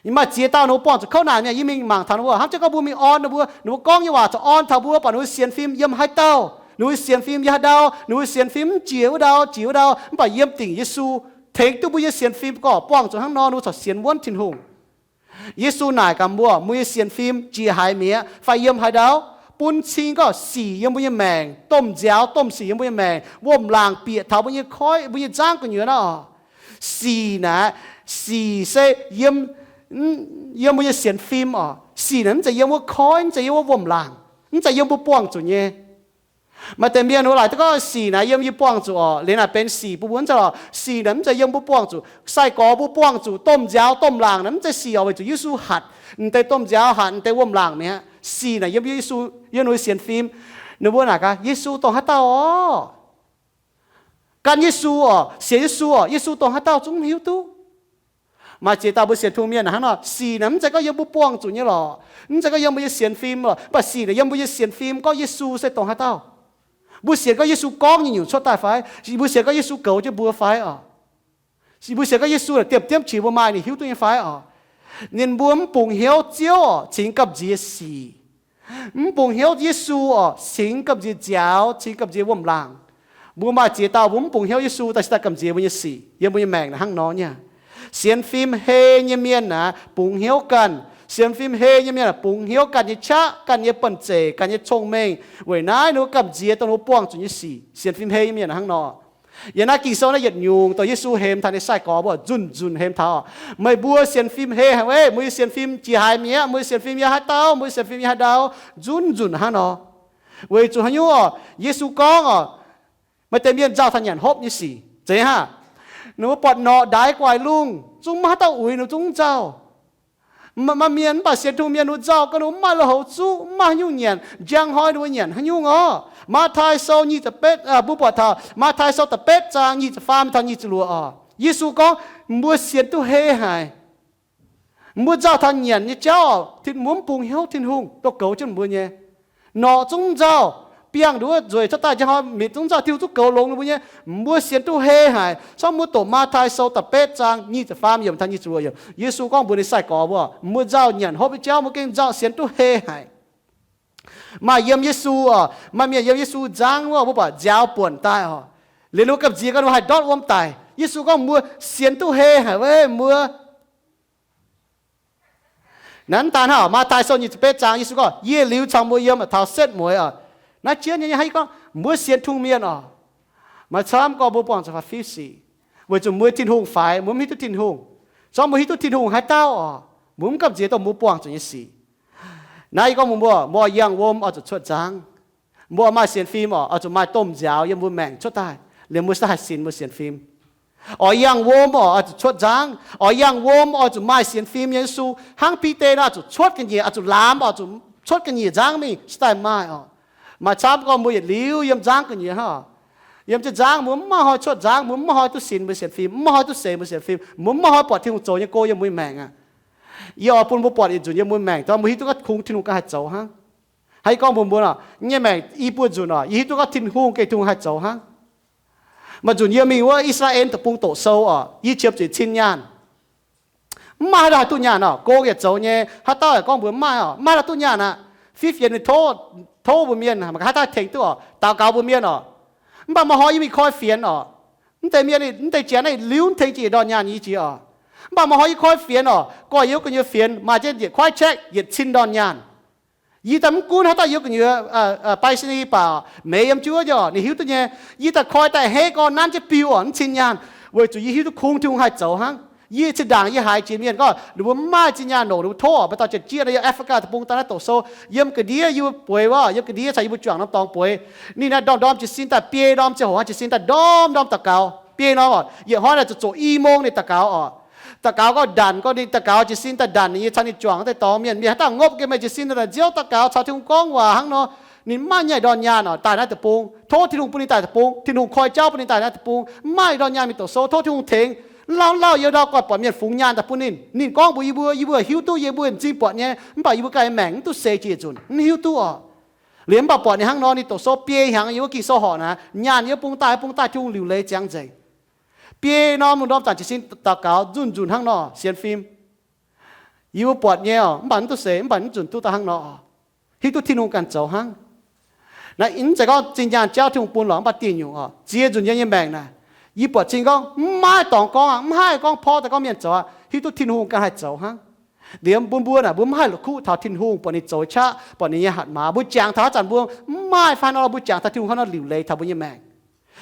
Maaih ziex dauh ninh mbuo buangh zuqc kouv naanc mi'aqv. Yie mingh mangc taux ninh mbuo, hnamv jienv gorngv mbuo mingh orn ninh mbuo, ninh mbuo gorngv nyei waac zuqc orn taux mbuo, buatc ninh mbuo sienx fim yiem haaix dauh, ninh mbuo sienx fim yiem haaix ndau, ninh mbuo sienx fim mv jiex wuov ndau, jiex wuov ndau, mv baac yiem dingc Yesu tengx duqv mbuo nyei sienx fim gorqv buangh zuqc hnangv nor, ninh mbuo corc sienx wuonv Tin-Hungh. Yesu naaic gaax mbuo, mbuo nyei sienx fim jiex haaix mi'aqv fai yiem haaix ndau, bun cing gorngv sic yiem mbuo nyei maengc, domh nziaaux domh sic yiem mbuo nyei maengc, wuom-laangc bieqc taux mbuo nyei koiv, mbuo nyei nzangv gu'nyuoz naaiv oc. Sic naaic, sic se yiem, yiem mbuo nyei sienx fim oc. Sic naaic mv zeiz yiem wuov koiv, mv zeiz yiem wuov wuom-laangc, mv zeiz yiem mbuo buangh zuqc nyei. Maaih deix mienh wuov laaic duqv gorngv sic naaic yiem yie buangh zuqc oc, liuz naaic benx sic bun mbuo mv zeiz lorqc. Sic naaic mv zeiz yiem mbuo buangh zuqc. Sai-gorx mbuo buangh zuqc domh nziaaux domh laangc naaic mv zeiz sic oc, weic zuqc Yesu hatc m'deix domh nziaaux, hatc m'deix wuom-laangc mi'aqv. Sic naaic yiem Yesu, yiem ninh mbuo sienx fim. Ninh mbuo naaic gaax, Yesu dongh haaix dauh oc? Gan Yesu oc, sienx Yesu oc, Yesu dongh haaix dauh zungv mv hiuv duqv. Maaih ziex dauh mbuo sienx Tin-Hungh mienh hnangv nor, sic naaic mv zeiz gorngv yiem mbuo buangh zuqc nyei lorqc. Mv zeiz gorngv yiem mbuo nyei sienx fim lorqc, mv baac sic naaic yiem mbuo nyei sienx fim gorngv Yesu se dongh haaix dauh. Mbuo sienx gorngv Yesu gorngv nyei nyungc cuotv daaih fai? Mbuo sienx gorngv Yesu goux jienv mbuo fai oc? Mbuo sienx gorngv Yesu diemv diemv qiex mbuo maaih ninh hiuv duqv nyei fai oc? Ninh mbuo mv bungx hnyouv Ziouv oc, cingx gamh nziex sic. Mv bungx hnyouv Yesu oc, cingx gamh nziex nziaaux, cingx gamh nziex wuom-laangc. Mbuo maaih ziex dauh mbuo mv bungx hnyouv Yesu, daaih se daaih gamh nziex mbuo nyei sic yiem mbuo nyei maengc naaic hnangv nor nyei. Sienx fim hei nyei mienh naaic bungx hnyouv ganh. Sienx fim hei nyei mienh naaic bungx hnyouv ganh nyei qaqv, ganh nyei banh zeic, ganh nyei cong-mengh. Weic naaiv ninh mbuo gamh nziex dongh ninh mbuo buangh zuqc nyei sic. Sienx fim hei nyei mienh hnangv nor. Yiem naaiv Ging-Sou naaiv yietc nyungc dongh Yesu hemx taux ninh nyei sai-gorx mbuo, nzunc nzunc hemx taux, meih mbuo sienx fim hei haic, mbuo nyei sienx fim jiex haaix mi'aqv, mbuo nyei sienx fim yiem haaix dauh, mbuo nyei sienx fim yiem haaix ndau, nzunc nzunc hnangv nor. Weic zuqc haaix nyungc oc? Yesu gorngv oc, maaih deix mienh nzauh taux nyanc hopv nyei sic. Zeiz hnangv, ninh mbuo buatc norqc ndaix guaix lungh zungv maiv haaix dauh uix, ninh mbuo zungv nzauh. Maaih mienh mv baac sienx Tin-Hungh mienh ninh mbuo nzauh gau, ninh mbuo mv maaih lui-houx zuqv, mv maaih haaix nyungc nyanc, njang hnoi ninh mbuo nyanc haaix nyungc oc. Matv^taai Sou nyic ziepc betv, mbuo buatc taux Matv^taai Sou da'betv zaang nyic ziepc faam taux nyic ziepc luoqc oc. Yesu gorngv mbuo sienx duqv hei haic. Mbuo nzauh taux nyanc nyei jauv oc, mbuo mv bungx hnyouv Tin-Hungh dongh goux jienv mbuo nyei. Norqc zungv nzauh, biangh nduov nzueic cuotv daaih, njang hnoi mitc zungv nzauh, Tin-Hungh zungv goux longx ninh mbuo nyei. Mbuo sienx duqv hei haic. Corc mbuo doqc Matv^taai Sou da'betv zaang nyic ziepc faam yiemc taux nyic ziepc luoqc yiemc, Yesu gorngv mbuox ninh sai-gorx mbuo, mbuo nzauh nyanc hopv nyei jauv mbuo gengh nzauh sienx duqv hei haic. Maaih yiem Yesu oc, maaih mienh yiem Yesu nzangv wuov, mbuo buatc nziaaux buonc daaih oc. Liuz ninh mbuo gamh nziex gau, ninh mbuo haih ndortv wuom daic. Yesu gorngv mbuo sienx duqv hei haic weic mbuo. Naaiv daan hnangv oc, Matv^taai Sou nyic ziepc betv zaang, Yesu gorngv, yie liuz caux mbuo yiem taux setv mueiz oc. Naaiv jienv nyei hnangv yie gorngv mbuo sienx Tin-Hungh mienh oc, maaih camv gorngv mbuo buangh zuqc faaux fiuv sic, weic zuqc mbuo Tin-Hungh faix, mbuo mv hiuv duqv Tin-Hungh. Corc mbuo hiuv duqv Tin-Hungh haaix dauh oc, mbuo mv gamh nziex dongh mbuo buangh zuqc nyei sic. Naaiv yie gorngv mbuox mbuo, mbuo yangh wuom oix zuqc cuotv nzangv. Mbuo maaih sienx fim oc, oix zuqc maaih domh nziaaux yiem mbuo maengc cuotv daaih, liemh mbuo se haih sinx mbuo sienx fim. Oix yangh wuom oc, oix zuqc cuotv nzangv. Oix yangh wuom oix zuqc maaih sienx fim nyei Yesu. Hnangv Bide nor, oix zuqc cuotv ga'nyiec, oix zuqc laamz, oix zuqc cuotv ga'nyiec nzangv mingh, se daaih maaih oc. Maaih camv gorngv mbuo yietc liuz yiem nzangv ga'nyiec hnangv. Yiem jienv nzangv mbuo mv maaih hnoi cuotv nzangv, mbuo mv maaih hnoi duqv sinx mbuo sienx fim, mv maaih hnoi duqv seix mbuo sienx fim, mbuo mv maaih hnoi buatc Tin-Hungh zoux nyei gong yiem mbuo maengc aqv. Yie oix bun mbuo buatc yietc nzunc yiem mbuo maengc, mbuo hiuv duqv gorngv kungx Tin-Hungh ganh haih zoux hnangv. Hnangv yie gorngv mbuox mbuo oc, nyei maengc i buo nzunc oc, yie hiuv duqv gorngv Tin-Hungh gengh Tin-Hungh haih zoux hnangv. Maaih nzunc yie mingh wuov I^saa^laa^en Deic-Bung doqc sou oc, yie qiemx zuqc cin nyaanh. Mv maaih haaix dauh haih duqv nyaanh oc. Gong yaac zoux nyei, haaix dauh yaac gorngv mbuox mv maaih oc, mv maaih haaix dauh duqv nyaanh aqv. Fiev fienx ninh tov, tov mbuo mienh mangc gaax haaix dauh haih tengx duqv oc. Daux gaux mbuo mienh oc. Mv baac maaih hnoi yie mingh koi fienx oc, mv deix mienh, mv deix janx naaiv liuz mv tengx jiex yietc ndorn nyaanh yie jiex oc. Mv baac maaih hnoi yie koi fienx oc, gorx-youz gu'nyuoz fienx maaih jienv yietc kuaaiv check yietc cin ndorn nyaanh. Yie daaih mv gunv haaix dauh youz gu'nyuoz, aa, bai sini baac meix yiem juov nyei oc, ninh hiuv duqv nyei. Yie daaih koi daaih a'hneiv gorngv nanv jienv biu oc, mv cin nyaanh, weic zuqc yie hiuv duqv kungx Tin-Hungh haih zoux hnangv. Yie zinh ndaangc yie haiz jiex mienh gorngv ninh mbuo mv maaih zinh nyaanh longc, ninh mbuo tov oc. Maaih dauh janx-jieqv naaiv yiem Africa deic-bung daaih naaiv doqc sou, yiem ga'ndiev yie mbuo bueix wuov, yiem ga'ndiev caux yie mbuo juangc norm dorngx bueix. Ninh naaiv ndorm-ndorm jiez sin daaih, biei norm ziangh hoc jiez sin daaih ndorm-ndorm daux gaux. Biei norm oc, yietc hnoi naaic zuqc zoqc i mong ninh daux gaux oc. Daux gaux gorngv ndanc, gorngv ninh daux gaux jiez sin daaih ndanc, ninh nyei caux ninh juangc deix dorngx mienh, mienh haaix dauh ngopv gengh meih jiez sin daaih nziouv daux gaux caux Tin-Hungh gorngv waac hnangv nor. Ninh mv maaih nyei ndorn nyaanh oc, daaih naaiv deic-bung, tov Tin-Hungh bun ninh daaih deic-bung, Tin-Hungh koi jauv bun ninh daaih naaiv deic-bung, mv maaih ndorn nyaanh mingh doqc sou, tov Tin-Hungh tengx. Lauh lauh yiem ndau guanh buatc mienh fungx nyaanh daaih bun ninh. Ninh gorngv mbuox yie mbuo, yie mbuo hiuv duqv, yie mbuo m'zing buatc nyei, mv baac yie mbuo ganh nyei maengc mv duqv seix jiex nzunc, mv hiuv duqv oc. Liuz mv baac buatc ninh hnangv nor, ninh doqc sou biei hnyangx yiem wuov Ging-Sou horqc naaic, nyaanh yiem bung daaih, bung daaih Tin-Hungh liuc leiz ziangx nzengc. Biei norm lungh ndorm zanc jiez sin daux gaux nzunc nzunc hnangv nor sienx fim. Yie mbuo buatc nyei oc, mv baac mv duqv seix, mv baac mv zunc duqv daaih hnangv nor oc. Hiuv duqv Tin-Hungh ganh zoux hnangv. Naaiv mv zeiz gorngv zinh nyaanh jauv Tin-Hungh bun lorqc, mv baac dieh nyungc oc, ziex nzunc yiem nyei maengc naaic, yie buatc cing gorngv mv maaih dorngx gorngv aqv, mv haih gorngv porv daaih gorngv mienh zoux aqv, hiuv duqv Tin-Hungh ganh haih zoux hnangv. Liuz bun mbuo naaic, mbuo mv haih la'kuqv taux Tin-Hungh, buatc ninh zoux qaqv, buatc ninh nyei hatc maaz. Mbuo jangx taux haaix zanc mbuo mv maaih fai nor, mbuo jangx taux Tin-Hungh hnangv nor liuc leiz taux mbuo nyei maengc.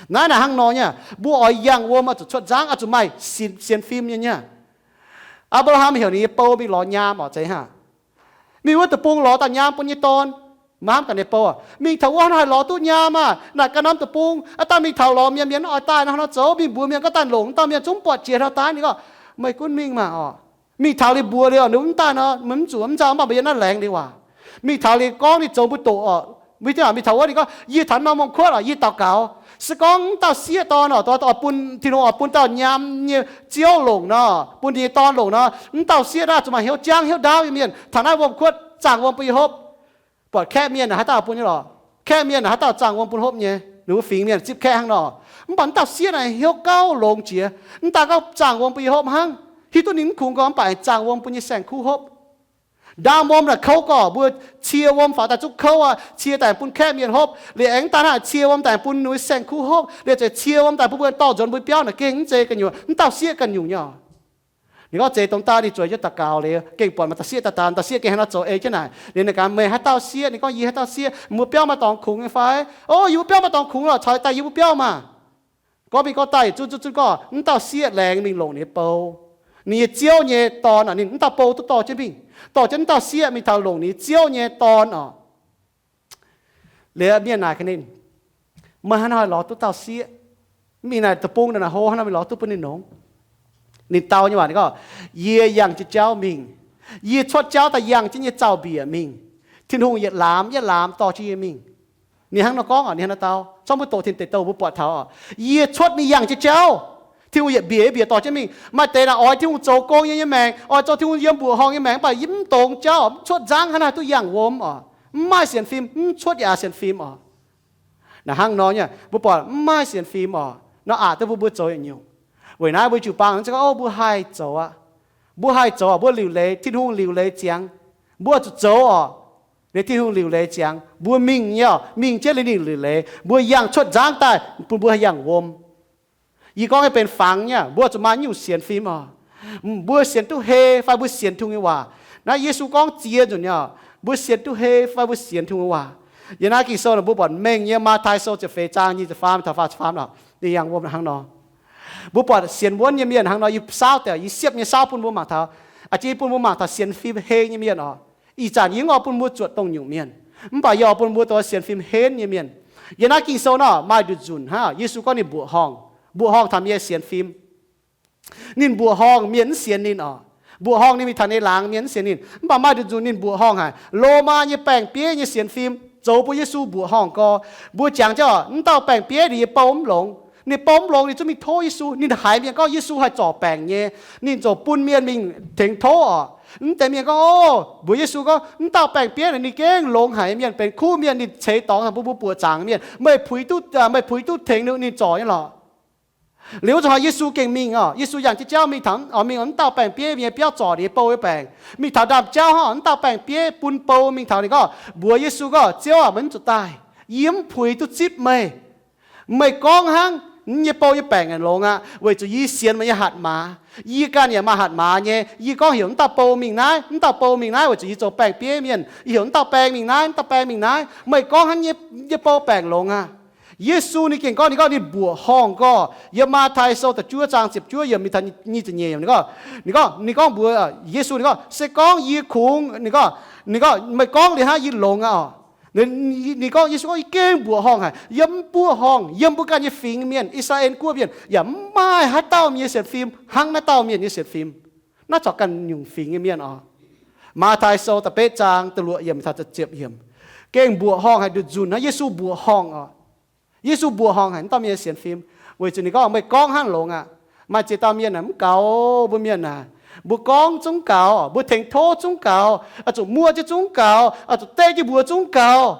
Naaiv naaic hnangv nor nyei, mbuo oix yangh wuom oix zuqc cuotv nzangv, oix zuqc maaih sienx, sienx fim nyei nyei. Apc^laa^ham heuc ninh nyei bou mingh lorz nyaam oc, zeiz hnangv. Mingh wuov deic-bung lorz dauh nyaam bun nyei dorn. Maiv hnamv gaax ninh bou aac, mingh taux wuov hnangv haaix lorz duqv nyaam aah? Naaic ganh norm deic-bung, aav dangh mingh taux lorz mienh, mienh oix daaih hnangv haaix nor zoux, mingh mbuox mienh gorngv daaih longc, mv dauh mienh zungv buatc jiex taux daaih. Ninh gorngv, meih gunv mingh maah oc. Mingh taux liuz mbuox liuz, ninh mv daaih nor, mv zuqc mv nzauh, mv baac mbuo yiem naaiv laengz liuz waac. Mingh taux liuz gorngv ninh zoux mbuo doqc oc. Mingh taux wuov ninh gorngv, yie taux norm wuom-kuotv oc, yie daux gaux. Se gorngv mv dauh sieqv dorn oc, oix bun Tin-Hungh oix bun dauh nyaam nyei ziouv longc nor, bun ninh nyei dorn longc nor, mv dauh sieqv naaiv zuqc maaih hnyouv jangv hnyouv ndaauv nyei mienh taux naaiv wuom-kuotv zaangh wuom bun yie hopv. Buatc kaeqv mienh naaic haaix dauh bun nyei lorqc? Kaeqv mienh naaic haaix dauh zaangh wuom bun hopv nyei? Ninh mbuo fingx mienh zipv kaeqv hnangv nor. Mv baac mv dauh sieqv naaic hnyouv gauh longx jiex, mv daaih gorngv zaangh wuom bun yie hopv hnangv. Hiuv duqv ninh mv kungx gorngv, mv baac aengx zaangh wuom bun nyei saeng-kuv hopv. Ndaam wuom naaic kouv gorqv, mbuo cie wuom faaux daaih zungv kouv aqv. Cie daaih bun kaeqv mienh hopv, liuz aengx daaih hnangv cie wuom daaih bun ninh nyei saeng-kuv hopv, liuz zeix cie wuom daaih bun mbuo dorh nzuonx mbuo biauv naaic gengh mv zeiz ganh nyungc, mv dauh sieqv ganh nyungc nyei oc. Ninh gorngv zeiz dongh daaih ninh zueiz jienv daux gaux liuz, gengh buatc maaih dauh sieqv daaih, dauh sieqv gengh hnangv nor zoux ei jienv naaic. Liuz ninh gorngv, meih haaix dauh sieqv? Ninh gorngv, yie haaix dauh sieqv? Mbuo biauv maaih dorngx kungx nyei fai? O, yie mbuo biauv maaih dorngx kungx lorqc, caux daaih yie mbuo biauv maah. Gorngv mingh gorngv daaih yietc zunv zunv zunv gorngv mv dauh sieqv laengz mingh longc ninh nyei bou. Ninh nyei ziouv nyei dorn oc, ninh mv dauh bou duqv dorh jienv mingh, dorh jienv mv dauh sieqv mingh taux longc ninh nyei ziouv nyei dorn oc. Liuz mienh naaic gaax ninh, meih hnangv haaix nor lorz duqv dauh sieqv? Mingh naaic deic-bung naaic hlo hnangv haaix nor mingh lorz duqv bun ninh longx? Ninh dau nyei waac ninh gorngv, yie yangh jienv jauv mingh. Yie cuotv jauv daaih yangh jienv nyei zaux-mbiec mingh. Tin-Hungh yietc laamz yietc laamz dorh jienv yie mingh. Ninh hnangv nor gorngv oc, ninh hnangv nor dau. Corc mbuo doqc tin deic-douh mbuo buatc taux oc. Yie cuotv mingh yangh jienv jauv, Tin-Hungh yietc mbiec yietc mbiec dorh jienv mingh. Maaih deix naaic oix Tin-Hungh zoux gong nyei, nyei maengc, oix zoux Tin-Hungh yiem mbuoqc horngh nyei maengc, mv baac yie mv dongz jauv, mv cuotv nzangv hnangv naaic duqv yangh wuom oc. Mv maaih sienx fim, mv cuotv yaac sienx fim oc. Naaic hnangv nor nyei, mbuo buatc mv maaih sienx fim oc, nor aqc duqv mbuo, mbuo zoux yietc nyungc. Weic naaiv mbuo jiu-baang se gorngv, o, mbuo haih zoux aqv. Mbuo haih zoux oc, mbuo liuc leiz, Tin-Hungh liuc leiz ziangx. Mbuo zuqc zoux oc, liuz Tin-Hungh liuc leiz ziangx. Mbuo mingh nyei oc, mingh jienv liuz ninh liuc leiz. Mbuo yangh cuotv nzangv daaih bun mbuo haih yangh wuom. Yie gorngv nyei benx fangx nyei, mbuo zuqc maaih nyungc sienx fim oc. Mbuo sienx duqv hei fai mbuo sienx Tin-Hungh nyei waac. Naaiv Yesu gorngv ziex nzunc nyei oc, mbuo sienx duqv hei fai mbuo sienx Tin-Hungh nyei waac. Yiem naaiv Ging-Sou naaic mbuo buatc mengh nyei, Matv^tai Sou ziepc feix zaang nyic ziepc faam taux faah ziepc faam oc. Ninh yangh wuom hnangv nor. Mbuo buatc sienx wuonv nyei mienh hnangv nor, yie saauv deix, yie siepv nyei saauv bun mbuo mangc taux. A'jang bun mbuo mangc taux sienx fim hei nyei mienh oc. Ih zanc yie mv oix bun mbuo zuotc dongh nyungc mienh, mv baac yie oix bun mbuo zoux sienx fim henv nyei mienh. Yiem naaiv Ging-Sou nor maaih nduqc nzunc hnangv, Yesu gorngv ninh mbuoqc horngh. Mbuoqc horngh taux mienh sienx fim. Ninh mbuoqc horngh, mienh mv sienx ninh oc. Mbuoqc horngh ninh mingh taux ninh laangz, mienh mv sienx ninh. Mv baac maaih nduqc nzunc ninh mbuoqc horngh haic, Lomaa nyei baeng-bieiv nyei sienx fim zoux bun Yesu mbuoqc horngh gorx. Mbuo jangx jienv oc, mv dauh baeng-bieiv ninh nyei bou mv longx. Ninh bou mv longx, ninh zungv mingh tov Yesu. Ninh haiz mienh gorngv Yesu haih zorc baengc nyei, ninh ziouc bun mienh mingh tengx tov oc. Mv deix mienh gorngv, o, mbuox Yesu gorngv, mv dauh baeng-bieiv naaic ninh gengh longx haic, mienh benx kuv mienh, ninh ceix dorngx bun mbuo buoqc zaangc mienh. Meih puix duqv, meih puix duqv tengx ninh zorc nyei lorqc. Liuz wuov zanc hnoi Yesu gengh mingh oc. Yesu yangh jienv jauv mingh taux, oix mingh mv dauh baeng-bieiv nyei biauv zorc ninh nyei bou nyei baengc. Mingh taux ndaamv-jauv hnangv, mv dauh baeng-bieiv bun bou mingh taux ninh gorngv, mbuox Yesu gorngv, Ziouv aac, meih mv zuqc daaih. Yie mv puix duqv zipv meih. Meih gorngv hnangv, yie nyei bou nyei baengc aengx longx aqv, weic zuqc yie sienx meih nyei hatc maaz. Yie ganh yaac maaih hatc maaz nyei. Yie gorngv heuc mv dauh bou mingh naaiv, mv dauh bou mingh naaiv, weic zuqc yie zoux baeng-bieiv mienh. Yie heuc mv dauh baeng mingh naaiv, mv dauh baeng mingh naaiv. Meih gorngv hnangv, yie nyei bou baengc longx aqv. Yesu ninh gengh gorngv, ninh gorngv ninh mbuoqc horngh gorx. Yiem Matv^tai Sou da'juov zaang ziepc juov yiemc mingh taux nyic ziepc nyeic yiemc, ninh gorngv, ninh gorngv, ninh gorngv mbuox Yesu, ninh gorngv, se gorngv yie kungx, ninh gorngv, ninh gorngv, meih gorngv liuz hnangv, yie longx aqv oc. Ninh gorngv, Yesu gorngv, yie gengh mbuoqc horngh haic. Yiem mv buov horngh, yiem mbuo ganh nyei fingx mienh, I^saa^laa^en guoqv mienh, yaac mv maaih haaix dauh nyei sienx fim hnangv naaiv dauh mienh nyei sienx fim. Naaiv corc ganh nyungc fingx nyei mienh oc. Matv^tai Sou da'betv zaang da'luoqc yiemc taux da'ziepc yiemc, gengh mbuoqc horngh haic, nduqc nzunc hnangv Yesu mbuoqc horngh oc. Yesu mbuoqc horngh haic, mv dauh mienh sienx fim, weic zuqc ninh gorngv, meih gorngv hnangv longx aqv. Maaih ziex dauh mienh aah, mv gaux, mbuo mienh aah, mbuo gorngv zungv gaux, mbuo tengx tov zungv gaux, oix zuqc muoqv jienv zungv gaux, oix zuqc deiv jienv mbuox zungv gaux.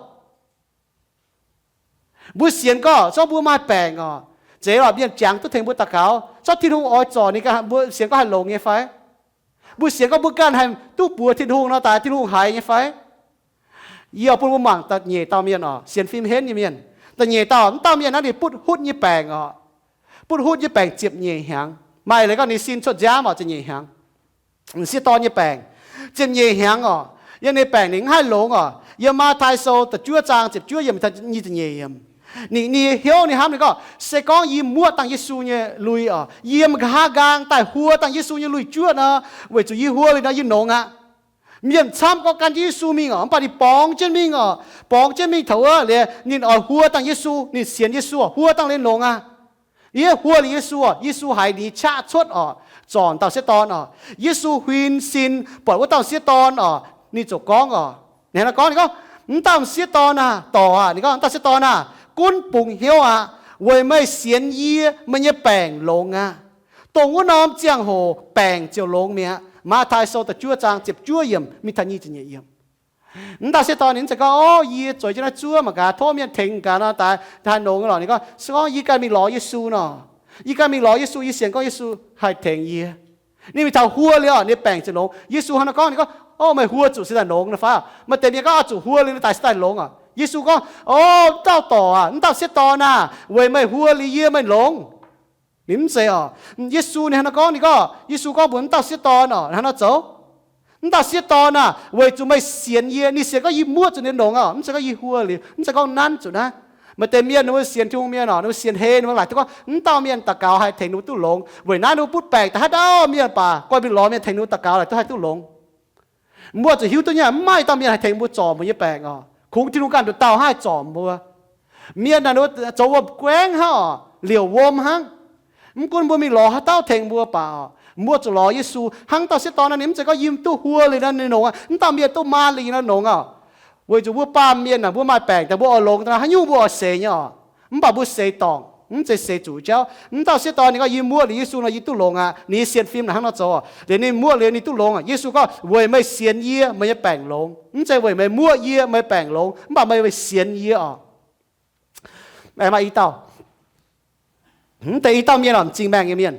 Mbuo sienx gorngv, zorqv mbuo maaih baengc oc, zeiz lorqc, mienh jangx duqv tengx mbuo daux gaux, zorqv Tin-Hungh oix zorc ninh ganh, mbuo sienx gorngv haih longx nyei fai? Mbuo sienx gorngv mbuo ganh haih duqv buoz Tin-Hungh nor, daaih Tin-Hungh haiz nyei fai? Yie oix bun mbuo mangc da'nyeic dauh mienh oc, sienx fim henv nyei mienh. Da'nyeic dauh, wuov dauh mienh naaiv ninh butv hutv nyei baengc oc. Butv hutv nyei baengc ziepc nyeic hnyangx. Maaih leiz gorngv ninh sin cuotv nziaamv oc, ziepc nyeic hnyangx. M'sieqv dorn nyei baengc, ziepc nyeic hnyangx oc. Yiem ninh baengc ninh mv haih longx oc. Yiem Matv^tai Sou da'juov zaang ziepc juov yiemc, nyic ziepc nyeic yiemc. Ninh, ninh hnyouv ninh hnamv ninh gorngv, se gorngv yie muoqv dangh Yesu nyei lui oc, yiem nqa'haav nqaang daaih huo dangh Yesu nyei lui-juoqv nor, weic zuqc yie huo liuz nor yie longx aqv. Mienh camv gorngv gan jienv Yesu mingh oc, mv baac ninh borngz jienv mingh oc, borngz jienv mingh taux wuov liuz ninh oix huo dangh Yesu, ninh sienx Yesu oc, huo dangh liuz longx aqv. Yie huo liuz Yesu oc, Yesu haiz ninh qaqv cuotv oc, zorc dauh m'sieqv dorn oc. Yesu huin sin buatc wuov dauh m'sieqv dorn oc, ninh ziouc gorngv oc, ninh hnangv naaiv gorngv, ninh gorngv, M'dauh m'sieqv dorn aah, dorc aah, ninh gorngv, M'dauh m'sieqv dorn aah, gunv bungx hnyouv aqv. Weic meih sienx yie, meih nyei baengc longx aqv. Dongh wuov norm ziangh hoc baengc ziouc longx mi'aqv. Matv^tai Sou da'juov zaang ziepc juov yiemc mingh taux nyic ziepc nyeic yiemc. M'dauh m'sieqv dorn ninh mv zeiz gorngv, Orv, yie zueiz jienv naaiv zuov mangc gaax, tov mienh tengx gaax nor daaih haih longx lorqc. Ninh gorngv, Se gorngv yie ganh mingh lorz Yesu nor, yie ganh mingh lorz Yesu, yie sienx gorngv Yesu haih tengx yie. Ninh mingh taux huo liuz oc, ninh baengc ziouc longx. Yesu hnangv naaiv gorngv, ninh gorngv, Orv, meih huo zuqc se daaih longx nor fai? Maaih deix mienh gorngv, Oix zuqc huo liuz daaih se daaih longx oc. Yesu gorngv, Orv, dauh dorc aah, m'dauh m'sieqv dorn aah, weic meih huo liuz yie meih longx. Ninh mv zeiz oc. Yesu ninh hnangv naaiv gorngv, ninh gorngv, Yesu gorngv mbuox m'dauh m'sieqv dorn oc, hnangv naaiv zoux, M'dauh m'sieqv dorn aah, weic zuqc meih sienx yie. Ninh sienx gorngv yie muoqv zuqc ninh longx oc, mv zeiz gorngv yie huo liuz, mv zeiz gorngv nanv zuqc naaiv. Maaih deix mienh ninh mbuo sienx Tin-Hungh mienh oc, ninh mbuo sienx heh, ninh mbuo laaic duqv gorngv, M'dauh mienh daux gaux haih tengx ninh mbuo duqv longx. Weic naaiv ninh mbuo butv baengc daaih haaix dauh mienh baac, gorngv mingh lorz mienh tengx ninh mbuo daux gaux laaic duqv haih duqv longx. Mbuo zuqc hiuv duqv nyei, mv maaih dauh mienh haih tengx mbuo zorc mbuo nyei baengc oc. Kungx Tin-Hungh ganh nduqc dauh haih zorc mbuo. Mienh naaic ninh mbuo zoux wuom-guaengv hnangv oc, liouc wuom hnangv. Mv gunv mbuo mingh lorz haaix dauh tengx mbuo baac oc, mbuo zuqc lorz Yesu. Hnangv dauh m'sieqv dorn naaiv, ninh mv zeiz gorngv yie duqv huo liuz nor ninh longx aqv. M'dauh mienh duqv maan liuz nor longx oc. Weic zuqc mbuo baamh mienh naaic, mbuo maaih baengc daaih mbuo oix longx daaih, haaix nyungc mbuo oix seix nyei oc. Mv baac mbuo seix dorngc, mv zeiz seix zuqc jauv. M'dauh m'sieqv dorn ninh gorngv, Yie muoqv liuz Yesu nor yie duqv longx aqv. Ninh nyei sienx fim naaic hnangv nor zoux oc. Liuz ninh muoqv liuz ninh duqv longx aqv. Yesu gorngv, Weic meih sienx yie, meih nyei baengc longx. Mv zeiz weic meih muoqv yie, meih nyei baengc longx, mv baac meih sienx yie oc. Aengx maaih i dauh, mv deix i dauh mienh oc, m'zing maengh nyei mienh.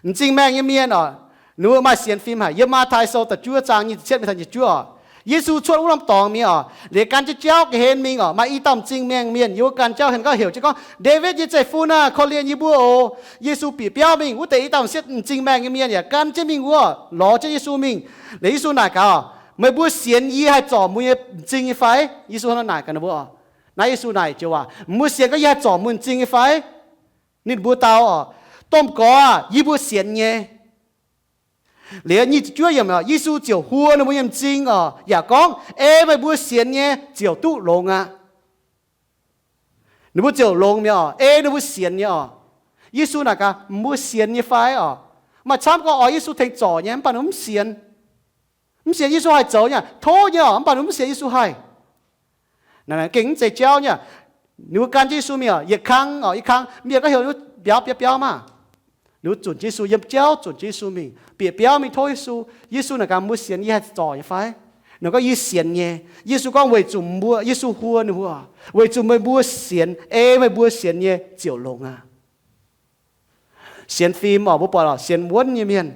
M'zing maengh nyei mienh oc, ninh mbuo maaih sienx fim haic. Yiem Matv^tai Sou da'juov zaang nyic ziepc cietv mingh taux nyic ziepc juov oc, Yesu cuotv wuov norm dorngx mingh oc, liuz gan jienv jauv ga'hlen mingh oc. Maaih i dauh m'zing maengh mienh yiem wuov gan jauv ga'hlen gorngv, heuc jienv gorngv, Ndaawitv nyei zeiv-fun aah, korv-lienh yie mbuo oc. Yesu bieqc biauv mingh. Wuov deix i dauh m'sieqv m'zing maengh nyei mienh yaac gan jienv mingh wuov, lorz jienv Yesu mingh. Liuz Yesu naaic gaax, Meih mbuo sienx yie haih zorc mbuo nyei m'zing nyei fai? Yesu hnangv naaic gaax ninh mbuo oc. Naaiv Yesu naaic joux waac, Mbuo sienx gorngv yie haih zorc mbuo m'zing nyei fai? Ninh mbuo dau oc, Domh Gorx aah, yie mbuo sienx nyei. Liuz nyic ziepc juov yiemc, Yesu ziouc huo ninh mbuo nyei m'zing oc, yaac gorngv, Ei meih mbuo sienx nyei ziouc duqv longx aqv. Ninh mbuo ziouc longx mi'aqv oc, ei ninh mbuo sienx nyei oc. Yesu naaic gaax, Mbuo sienx nyei fai oc? Maaih camv gorngv oix Yesu tengx zorc nyei, mv baac ninh mv sienx. Mv sienx Yesu haih zoux nyei, tov nyei oc, mv baac ninh mv sienx Yesu haih. Naaic gengh mv zeiz jauv nyei. Ninh mbuo gan jienv Yesu mingh oc, yietc kang oc, yietc kang mienh gorngv heuc ninh mbuo biaux biauv biauv maah. Ninh mbuo zunc jienv Yesu, yiem jauv zunc jienv Yesu mingh, bieqc biauv mingh tov Yesu. Yesu naaic gaax, Mbuo sienx yie haih zorc nyei fai? Ninh gorngv, Yie sienx nyei. Yesu gorngv, Weic zuqc mbuo, Yesu huo ninh mbuo, Weic zuqc meih mbuo sienx, ei meih mbuo sienx nyei ziouc longx aqv. Sienx fim oc, mbuo buatc oc, sienx wuonv nyei mienh,